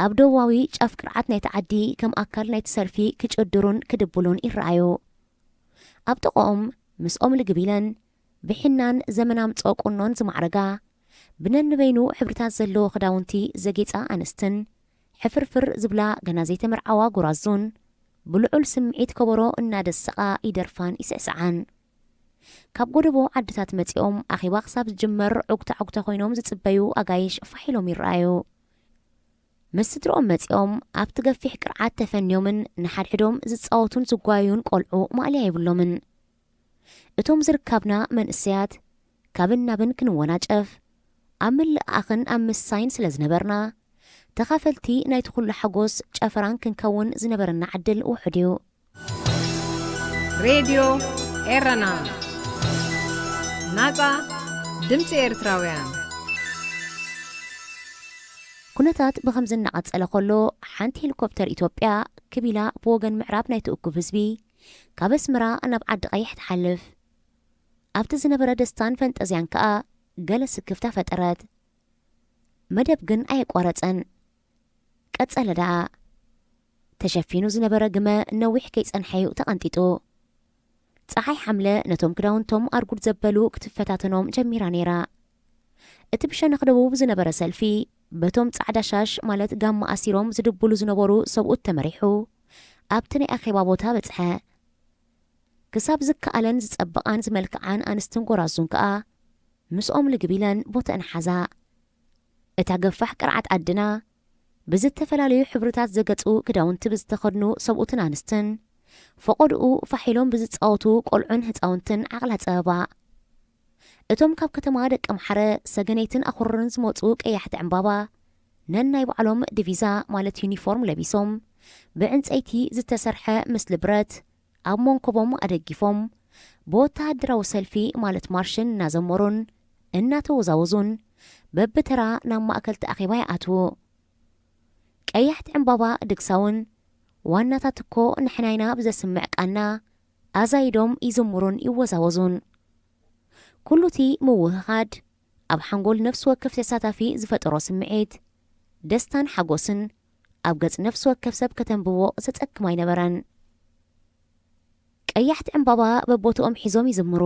ኣብ ደቡባዊ ጫፍ ቅርዓት ናይቲ ዓዲ ከም ኣካል ናይቲ ሰልፊ ክጭድሩን ክድብሉን ይረኣዩ። ኣብ ጥቕኦም ምስኦም ልግብ ኢለን ብሒናን ዘመን ኣምጽኦ ቁኖን ዝማዕረጋ ብነንበይኑ ሕብርታት ዘለዎ ክዳውንቲ ዘጌጻ ኣንስትን ሕፍርፍር ዝብላ ገና ዘይተመርዓዋ ጎራዙን ብልዑል ስምዒት ከበሮ እናደሰቓ ይደርፋን ይስዕስዓን። ካብ ጎደቦ ዓድታት መጺኦም ኣኼባ ክሳብ ዝጅመር ዑግታ ዑግታ ኮይኖም ዝጽበዩ ኣጋይሽ ፋሕ ኢሎም ይረኣዩ። ምስ ስድርኦም መጺኦም ኣብቲ ገፊሕ ቅርዓት ተፈንዮምን ንሓድሕዶም ዝጻወቱን ዝጓየዩን ቆልዑ ማእለያ የብሎምን። እቶም ዝርካብና መንእሰያት ካብን ናብን ክንወናጨፍ ኣብ ምልእኣኽን ኣብ ምሳይን ስለ ዝነበርና ተኻፈልቲ ናይቲ ኩሉ ሓጎስ ጨፈራን ክንከውን ዝነበረና ዕድል ውሑድ እዩ። ሬድዮ ኤረና ናጻ ድምፂ ኤርትራውያን። ኩነታት ብኸምዚ እናቐጸለ ከሎ ሓንቲ ሄሊኮፕተር ኢትዮጵያ ክቢላ ብወገን ምዕራብ ናይቲ እኩብ ህዝቢ ካብ ኣስመራ ናብ ዓዲ ቀይሕ ትሓልፍ። ኣብቲ ዝነበረ ደስታን ፈንጠዝያን ከኣ ገለ ስክፍታ ፈጠረት። መደብ ግን ኣየቋረጸን። ቀጸለ ደኣ። ተሸፊኑ ዝነበረ ግመ ነዊሕ ከይጸንሐ'ዩ ተቐንጢጡ። ጸሓይ ሓምለ ነቶም ክዳውንቶም ኣርጉድ ዘበሉ ክትፈታተኖም ጀሚራ ነይራ። እቲ ብሸነኽ ደቡብ ዝነበረ ሰልፊ በቶም ጻዕዳ ሻሽ ማለት ጋማ ኣሲሮም ዝድብሉ ዝነበሩ ሰብኡት ተመሪሑ ኣብቲ ናይ ኣኼባ ቦታ በጽሐ። ክሳብ ዝከኣለን ዝጸበቓን ዝመልክዓን ኣንስትን ጎራዙን ከኣ ምስኦም ልግብ ኢለን ቦተአን ሓዛ። እታ ገፋሕ ቅርዓት ዓድና ብዝተፈላለዩ ሕብርታት ዘገጹ ክዳውንቲ ብዝተኸድኑ ሰብኡትን ኣንስትን ፈቖድኡ ፋሕ ኢሎም ብዝጻወቱ ቆልዑን ህጻውንትን ዓቕላ ጸበባ። እቶም ካብ ከተማ ደቀምሓረ ሰገነይትን ኣኹርርን ዝመጹ ቀያሕቲ ዕምባባ ነናይ ባዕሎም ዲቪዛ ማለት ዩኒፎርም ለቢሶም ብዕንጸይቲ ዝተሰርሐ ምስሊ ብረት ኣብ መንኮቦም ኣደጊፎም ብወተሃደራዊ ሰልፊ ማለት ማርሽን እናዘመሩን እናተወዛወዙን በብተራ ናብ ማእከል እቲ ኣኼባ ይኣትዉ። ቀያሕቲ ዕምባባ ድግሳውን ዋናታት እኮ ንሕናይና ብዘስምዕ ቃና ኣዛይዶም ይዝምሩን ይወዛወዙን። ኩሉቲ ምውህሃድ ኣብ ሓንጎል ነፍሲ ወከፍ ተሳታፊ ዝፈጠሮ ስምዒት ደስታን ሓጎስን ኣብ ገጽ ነፍሲ ወከፍ ሰብ ከተንብቦ ዘጸግም ኣይነበረን። ቀያሕቲ ዕምባባ በቦትኦም ሒዞም ይዝምሩ፣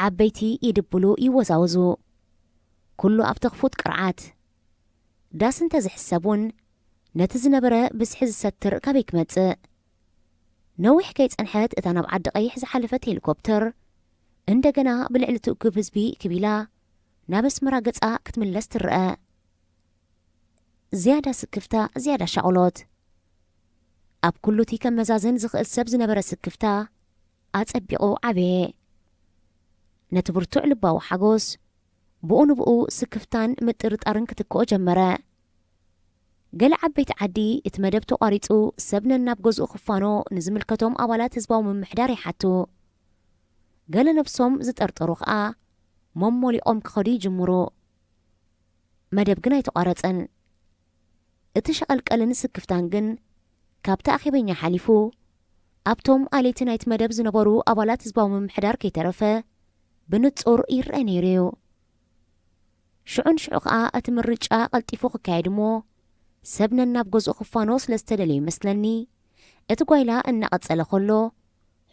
ዓበይቲ ይድብሉ ይወዛወዙ። ኩሉ ኣብቲ ክፉት ቅርዓት ዳስ እንተ ዝሕሰብ እውን ነቲ ዝነበረ ብዝሒ ዝሰትር ካበይ ክመጽእ? ነዊሕ ከይጸንሐት እታ ናብ ዓዲ ቀይሕ ዝሓለፈት ሄሊኮፕተር እንደገና ብልዕሊ ትእኩብ ህዝቢ ክብ ኢላ ናብ ኣስመራ ገጻ ክትምለስ ትረኣ። ዝያዳ ስክፍታ፣ ዝያዳ ሻቕሎት። ኣብ ኩሉ እቲ ከመዛዝን ዝኽእል ሰብ ዝነበረ ስክፍታ ኣጸቢቑ ዓበየ። ነቲ ብርቱዕ ልባዊ ሓጎስ ብኡ ንብኡ ስክፍታን ምጥርጣርን ክትክኦ ጀመረ። ገለ ዓበይቲ ዓዲ እቲ መደብ ተቋሪጹ ሰብ ነናብ ገዝኡ ክፋኖ ንዝምልከቶም ኣባላት ህዝባዊ ምምሕዳር ይሓቱ። ገለ ነብሶም ዝጠርጠሩ ከኣ መሞሊቖም ክኸዱ ይጅምሩ። መደብ ግን ኣይተቋረጸን። እቲ ሸቐልቀልን ስክፍታን ግን ካብቲ ኣኼበኛ ሓሊፉ ኣብቶም ኣለይቲ ናይቲ መደብ ዝነበሩ ኣባላት ህዝባዊ ምምሕዳር ከይተረፈ ብንጹር ይረአ ነይሩ እዩ። ሽዑ ንሽዑ ከኣ እቲ ምርጫ ቀልጢፉ ክካየድ እሞ ሰብ ነናብ ገዝኡ ክፋኖ ስለ ዝተደለዩ ይመስለኒ፣ እቲ ጓይላ እናቐጸለ ከሎ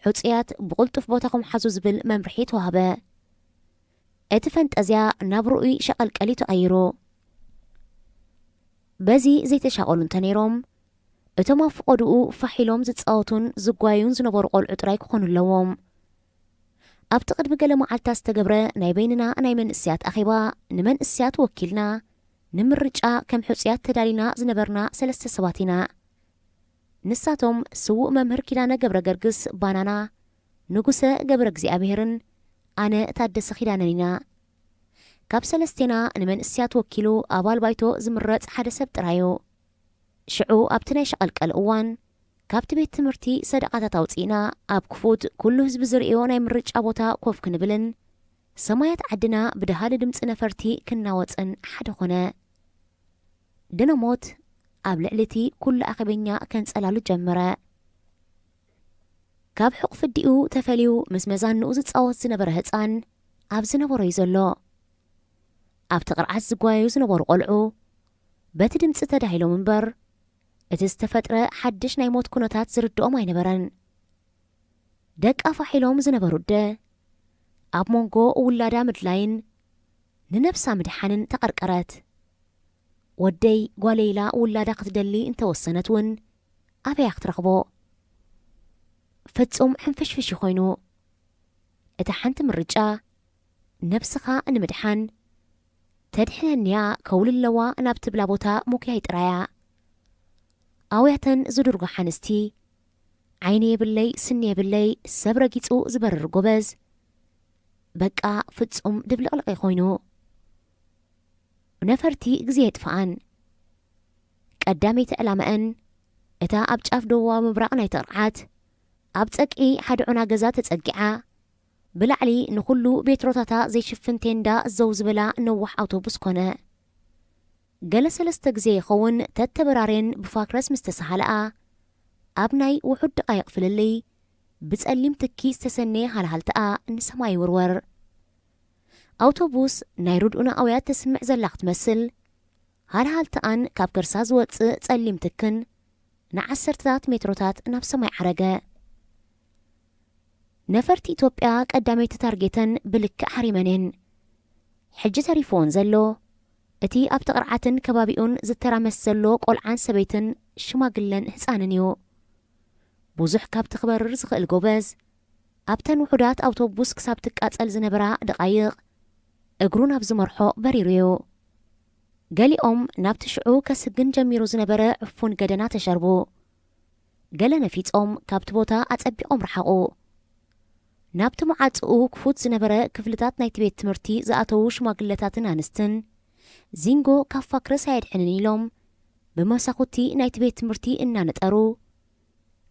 ሕጹያት ብቕልጡፍ ቦታኹም ሓዙ ዝብል መምርሒ ተዋህበ። እቲ ፈንጠዝያ ናብ ርኡይ ሸቐልቀል እዩ ተቐይሩ። በዚ ዘይተሻቐሉ እንተነይሮም፣ እቶም ኣብ ፍቖድኡ ፋሕ ኢሎም ዝጻወቱን ዝጓዩን ዝነበሩ ቆልዑ ጥራይ ክኾኑ ኣለዎም። ኣብቲ ቅድሚ ገለ መዓልታት ዝተገብረ ናይ በይንና ናይ መንእሰያት ኣኼባ፣ ንመንእሰያት ወኪልና ንምርጫ ከም ሕጹያት ተዳሊና ዝነበርና ሰለስተ ሰባት ኢና። ንሳቶም ስዉእ መምህር ኪዳነ ገብረ ገርግስ ባናና፣ ንጉሰ ገብረ እግዚኣብሄርን ኣነ ታደሰ ኪዳነን ኢና። ካብ ሰለስቴና ንመንእሰያት ወኪሉ ኣባል ባይቶ ዝምረጽ ሓደ ሰብ ጥራይ እዩ። ሽዑ ኣብቲ ናይ ሸቐልቀል እዋን ካብቲ ቤት ትምህርቲ ሰደቓታት ኣውጺእና ኣብ ክፉት ኩሉ ህዝቢ ዝርእዮ ናይ ምርጫ ቦታ ኮፍ ክንብልን ሰማያት ዓድና ብደሃሊ ድምጺ ነፈርቲ ክናወጽን ሓደ ኾነ። ድነ ሞት ኣብ ልዕሊ እቲ ኩሉ ኣኼበኛ ከንጸላሉ ጀመረ። ካብ ሕቑፊ ኣዲኡ ተፈልዩ ምስ መዛንኡ ዝጻወት ዝነበረ ህጻን ኣብ ዝነበሮ እዩ ዘሎ። ኣብቲ ቅርዓት ዝጓየዩ ዝነበሩ ቆልዑ በቲ ድምጺ ተዳሂሎም እምበር፣ እቲ ዝተፈጥረ ሓድሽ ናይ ሞት ኩነታት ዝርድኦም ኣይነበረን። ደቃ ፋሕ ኢሎም ዝነበሩ ኣደ ኣብ መንጎ ውላዳ ምድላይን ንነብሳ ምድሓንን ተቐርቀረት። ወደይ ጓለይ ኢላ ውላዳ ክትደሊ እንተወሰነት እውን ኣበያ ክትረኽቦ? ፍጹም ሕንፍሽፍሽ ኮይኑ። እታ ሓንቲ ምርጫ ነብስኻ ንምድሓን ተድሕነኒያ ከውልለዋ ናብ ትብላ ቦታ ምጉያይ ጥራያ። ኣውያተን ዝድርጓ ሓንስቲ ዓይኒ የብለይ ስኒ የብለይ ሰብ ረጊጹ ዝበርር ጎበዝ በቃ ፍጹም ድብልቕልቒ ኮይኑ። ነፈርቲ ግዜ የጥፍኣን። ቀዳመይቲ ዕላማአን እታ ኣብ ጫፍ ደቡባዊ ምብራቕ ናይቲ ቅርዓት ኣብ ጸግዒ ሓደ ዑና ገዛ ተጸጊዓ ብላዕሊ ንኹሉ ቤትሮታታ ዘይሽፍን ቴንዳ ዘው ዝበላ ነዋሕ ኣውቶቡስ ኮነ። ገለ ሰለስተ ግዜ ይኸውን ተተበራርየን ብፋክረስ ምስ ተሳሃለኣ ኣብ ናይ ውሑድ ደቓይቕ ፍልልይ ብጸሊም ትኪ ዝተሰነየ ሃልሃልታኣ ንሰማይ ይውርወር። ኣውቶቡስ ናይ ርድኡና ኣውያት ተስምዕ ዘላ ክትመስል ሃልሃልታኣን ካብ ከርሳ ዝወጽእ ጸሊም ትክን ንዓሰርተታት ሜትሮታት ናብ ሰማይ ዓረገ። ነፈርቲ ኢትዮጵያ ቀዳመይቲ ታርጌተን ብልክዕ ሃሪመን እየን። ሕጂ ተሪፍዎን ዘሎ እቲ ኣብቲ ቅርዓትን ከባቢኡን ዝተራመስ ዘሎ ቆልዓን ሰበይትን ሽማግለን ህጻንን እዩ። ብዙሕ ካብቲ ክበርር ዝኽእል ጎበዝ ኣብተን ውሑዳት ኣውቶቡስ ክሳብ ትቃጸል ዝነበራ ደቓይቕ እግሩ ናብ ዝመርሖ በሪሩ እዩ። ገሊኦም ናብቲ ሽዑ ከስግን ጀሚሩ ዝነበረ ዕፉን ገደና ተሸርቡ። ገለ ነፊጾም ካብቲ ቦታ ኣጸቢቖም ረሓቑ። ናብቲ መዓጽኡ ክፉት ዝነበረ ክፍልታት ናይቲ ቤት ትምህርቲ ዝኣተዉ ሽማግለታትን ኣንስትን ዚንጎ ካብ ፋክረስ ኣየድሕንን ኢሎም ብመሳኹቲ ናይቲ ቤት ትምህርቲ እናነጠሩ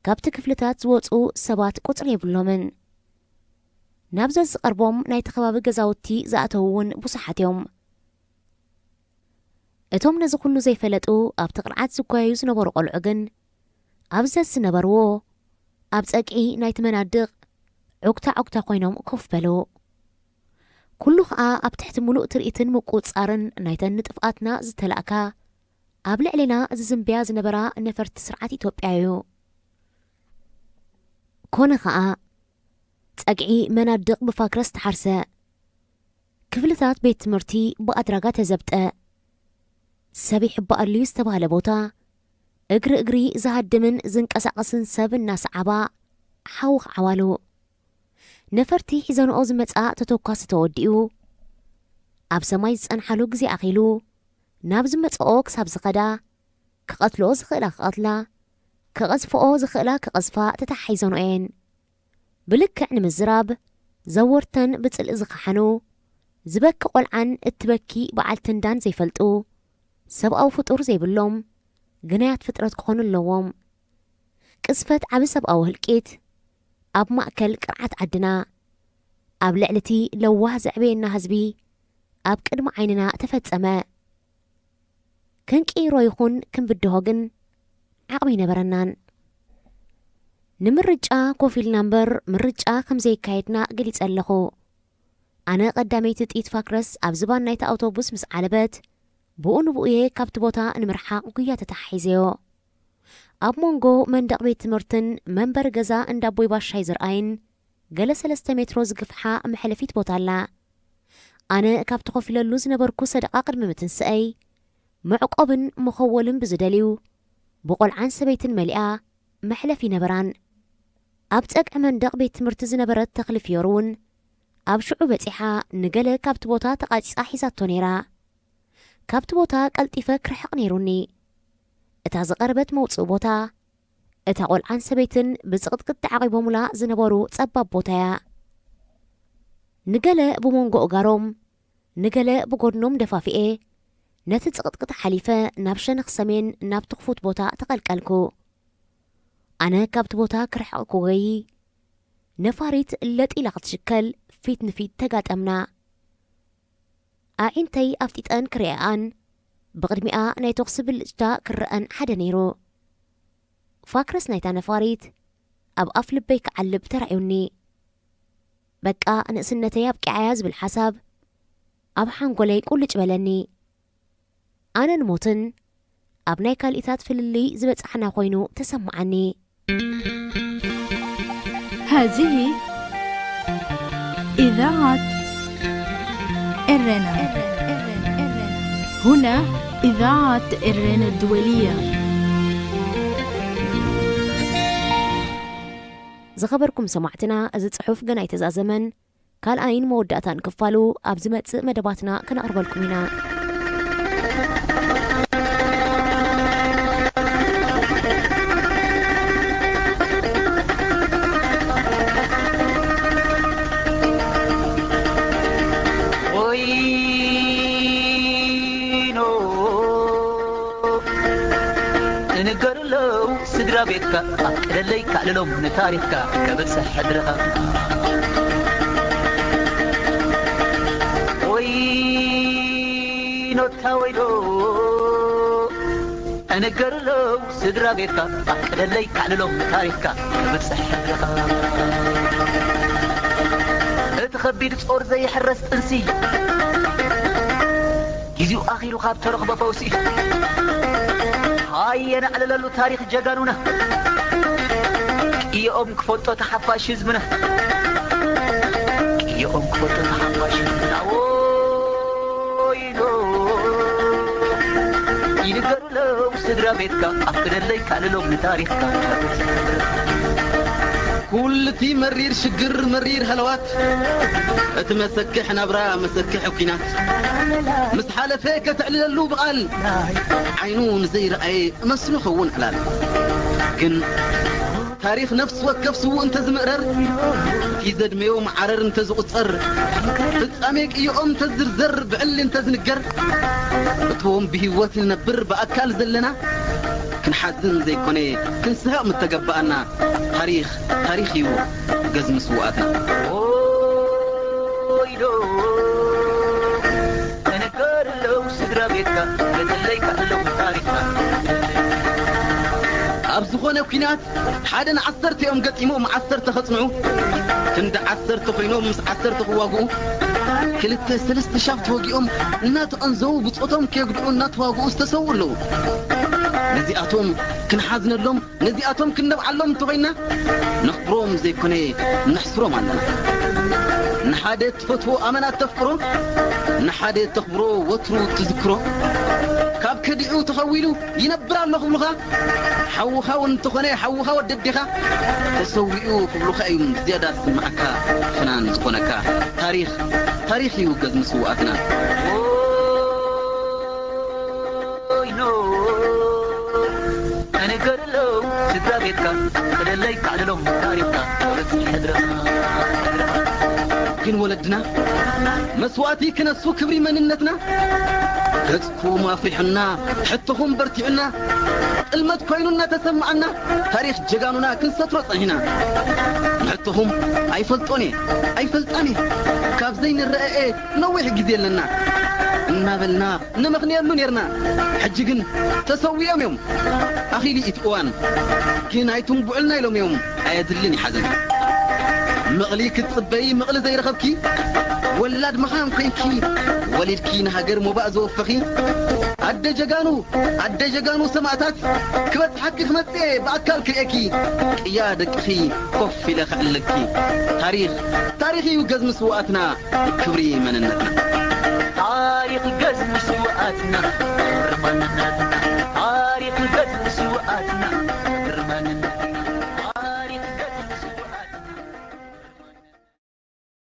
ካብቲ ክፍልታት ዝወጹ ሰባት ቁጽሪ የብሎምን። ናብ ዘዝቐርቦም ናይቲ ከባቢ ገዛውቲ ዝኣተዉ እውን ብዙሓት እዮም። እቶም ነዚ ኩሉ ዘይፈለጡ ኣብቲ ቅርዓት ዝጓየዩ ዝነበሩ ቆልዑ ግን ኣብ ዘዝነበርዎ ኣብ ጸግዒ ናይቲ መናድቕ ዑግታ ዑግታ ኮይኖም ኮፍ በሉ። ኩሉ ኸኣ ኣብ ትሕቲ ምሉእ ትርኢትን ምቁጽጻርን ናይተን ንጥፍኣትና ዝተላእካ ኣብ ልዕሌና ዝዝንብያ ዝነበራ ነፈርቲ ስርዓት ኢትዮጵያ እዩ። ኮነ ኸኣ ጸግዒ መናድቕ ብፋክረስ ተሓርሰ። ክፍልታት ቤት ትምህርቲ ብኣድራጋ ተዘብጠ። ሰብ ይሕባኣሉ እዩ ዝተባህለ ቦታ እግሪ እግሪ ዝሃድምን ዝንቀሳቐስን ሰብ እናሰዓባ ሓዊ ክዓዋሉ። ነፈርቲ ሒዘንኦ ዝመጻ ተተኳሲ ተወዲኡ፣ ኣብ ሰማይ ዝጸንሓሉ ግዜ ኣኺሉ፣ ናብ ዝመጽኦ ክሳብ ዝኸዳ፣ ክቐትልኦ ዝኽእላ ክቐትላ፣ ክቐዝፍኦ ዝኽእላ ክቐዝፋ ተታሓሒዘንኦ እየን። ብልክዕ ንምዝራብ፣ ዘወርተን ብጽልኢ ዝኸሓኑ፣ ዝበኪ ቆልዓን እትበኪ በዓልቲ እንዳን ዘይፈልጡ፣ ሰብኣዊ ፍጡር ዘይብሎም፣ ግናያት ፍጥረት ክኾኑ ኣለዎም። ቅዝፈት ዓቢ ሰብኣዊ ህልቂት፣ ኣብ ማእከል ቅርዓት ዓድና፣ ኣብ ልዕሊ እቲ ለዋህ ዘዕበየና ህዝቢ፣ ኣብ ቅድሚ ዓይንና ተፈጸመ። ክንቅይሮ ይኹን ክንብድሆ ግን ዓቕሚ ኣይነበረናን። ንምርጫ ኮፍ ኢልና እምበር ምርጫ ከም ዘየካየድና ገሊጸ ኣለኹ። ኣነ ቀዳመይቲ ጥይት ፋክረስ ኣብ ዝባን ናይታ ኣውቶቡስ ምስ ዓለበት፣ ብኡ ንብኡ እየ ካብቲ ቦታ ንምርሓቕ ጉያ ተተሓሒዘዮ። ኣብ መንጎ መንደቕ ቤት ትምህርትን መንበሪ ገዛ እንዳ ኣቦይ ባሻይ ዝርኣይን ገለ ሰለስተ ሜትሮ ዝግፍሓ መሕለፊት ቦታ ኣላ። ኣነ ካብቲ ኮፍ ኢለሉ ዝነበርኩ ሰደቓ ቅድሚ ምትንስኣይ፣ መዕቆብን መኸወልን ብዝደልዩ፣ ብቆልዓን ሰበይትን መሊኣ መሕለፊ ነበራን። ኣብ ጸግዒ መንደቕ ቤት ትምህርቲ ዝነበረት ተኽሊ ፍዮር እውን ኣብ ሽዑ በጺሓ ንገለ ካብቲ ቦታ ተቓጺጻ ሒዛቶ ነይራ። ካብቲ ቦታ ቀልጢፈ ክርሕቕ ነይሩኒ። እታ ዝቐረበት መውጽኢ ቦታ፣ እታ ቆልዓን ሰበይትን ብጽቕጥቅጥ ተዓቒቦሙላ ዝነበሩ ጸባብ ቦታ እያ። ንገለ ብመንጎ እጋሮም፣ ንገለ ብጎድኖም ደፋፊኤ፣ ነቲ ጽቕጥቅጥ ሓሊፈ ናብ ሸነኽ ሰሜን ናብቲ ክፉት ቦታ ተቐልቀልኩ። ኣነ ካብቲ ቦታ ክርሕቕ ክጎዪ፣ ነፋሪት ለጥ ኢላ ክትሽከል ፊት ንፊት ተጋጠምና። ኣዒንተይ ኣፍጢጠን ክርእየኣን፣ ብቕድሚኣ ናይ ተኹሲ ብልጭታ ክረኣን ሓደ ነይሩ። ፋክረስ ናይታ ነፋሪት ኣብ ኣፍ ልበይ ክዓልብ ተራእዩኒ። በቃ ንእስነተይ ኣብቂዓያ ዝብል ሓሳብ ኣብ ሓንጎለይ ቁልጭ በለኒ። ኣነን ሞትን ኣብ ናይ ካልኢታት ፍልልይ ዝበጻሕና ኮይኑ ተሰማዓኒ። هذه إذاعة إرنا. هنا إذاعة إرنا الدولية. ዝኸበርኩም ሰማዕትና፣ እዚ ጽሑፍ ገና ኣይተዛዘመን። ካልኣይን መወዳእታን ክፋሉ ኣብ ዝመጽእ መደባትና ከነቕርበልኩም ኢና። ወይኖ እንገርለው ስድራ ቤትካ ኣፍቅደለይ ካዕልሎም ንታሪኽካ ከብጽሕ ሕድርኻ። ወይኖታ ወይኖ እንገርለው ስድራ ቤትካ ኣፍቅደለይ ካዕልሎም ንታሪኽካ ከብጽሕ ሕድርኻ። እቲ ኸቢድ ጾር ዘይሕረስ ጥንሲ ጊዜኡ ኣኺሉ ካብ ተረኽቦ ፈውሲ። ሃየ ነዕልለሉ ታሪኽ ጀጋኑና፣ ቅየኦም ክፈልጦ ተሓፋሽ ህዝብና፣ ቅየኦም ክፈልጦ ተሓፋሽ ህዝብና። ወይኖ ይንገሩሎም ስድራ ቤትካ፣ ኣፍቅደለይ ካልሎም ንታሪኽካ። ኩልቲ መሪር ሽግር መሪር ሃለዋት፣ እቲ መሰክሕ ናብራ መሰክሕ ኲናት ምስ ሓለፈ ከተዕልለሉ ብቓል፣ ዓይኑ ንዘይረኣየ መስሉ ኸውን ዕላል። ግን ታሪኽ ነፍሲ ወከፍ ስዉእ እንተዝምእረር፣ እቲ ዘድመዮም ዓረር እንተዝቑጸር፣ ፍጻሜ ቅይኦም እንተዝርዘር ብዕሊ እንተዝንገር፣ እቶም ብህይወት ንነብር ብኣካል ዘለና ክንሓዝን ዘይኮነ ክንስሕቕ ምተገበኣና። ታሪኽ ታሪኽ እዩ ገዝሚ ስውኣትና። ኦይዶ ተነገርለው ስድራ ቤትካ፣ ገደለይ ካዕልለው ታሪኽና። ኣብ ዝኾነ ኲናት ሓደ ንዓሰርተ እዮም ገጢሞም ዓሰርተ ከጽንዑ። ክንዲ ዓሰርተ ኮይኖም ምስ ዓሰርተ ክዋግኡ፣ ክልተ ሰለስተ ሻብ ተወጊኦም እናተቐንዘዉ ብጾቶም ከየጉድኡ እናተዋግኡ ዝተሰውኡ ኣለዉ። ነዚኣቶም ክንሓዝነሎም፣ ነዚኣቶም ክንነብዓሎም እንተኾይንና፣ ነኽብሮም ዘይኮነ ነሕስሮም ኣለና። ንሓደ እትፈትዎ ኣመና እተፍቅሮ፣ ንሓደ እተኽብሮ ወትሩ እትዝክሮ፣ ካብ ከዲዑ ተኸዊሉ ይነብር ኣሎ ክብሉኻ፣ ሓውኻ እውን እንተኾነ ሓውኻ ወዲ ኣዴኻ ተሰዊኡ ክብሉኻ እዮም ዝያዳ ዝስምዓካ ፍናን ዝኾነካ። ታሪኽ፣ ታሪኽ ይውገዝ ምስውኣትና። ኦይኖ፣ ተነገርሎም ስድራ ቤትካ፣ ክደለይ ካዕልሎም ታሪኽካ፣ ክብረት ሕድርኻ። ግን ወለድና መስዋእቲ ክነሱ ክብሪ መንነትና፣ ገጽኩም ኣፍሪሑና፣ ሕቶኹም በርቲዑና፣ ጥልመት ኮይኑ እናተሰማዓና፣ ታሪኽ ጀጋኑና ክንሰትሮ ጸኒሕና። ንሕቶኹም ኣይፈልጦን እየ፣ ኣይፈልጣን እየ፣ ካብ ዘይንረኣኤ ነዊሕ ግዜ ኣለና እናበልና ንመኽንየሉ ኔርና። ሕጂ ግን ተሰዊኦም እዮም። ኣኺሉ እቲ እዋን ግን ኣይትንብዑልና ኢሎም እዮም። ኣየድልን እዩ ሓዘን። ምቕሊ ክትጽበዪ ምቕሊ ዘይረኸብኪ፣ ወላድ መኻን ኮይንኪ፣ ወሊድኪ ንሃገር ሞባእ ዘወፈኺ፣ ኣደ ጀጋኑ፣ ኣደ ጀጋኑ ሰማእታት፣ ክበጽሓኪ ክመጽእ እየ ብኣካል ክርእየኪ፣ ቅያ ደቅኺ ኮፍ ኢለ ክዕልለኪ። ታሪኽ፣ ታሪኽ እዩ ገዝ ምስውኣትና፣ ክብሪ መንነትና። ታሪኽ ገዝ ምስውኣትና፣ ክብሪ መንነትና። ታሪኽ ገዝ ምስውኣትና፣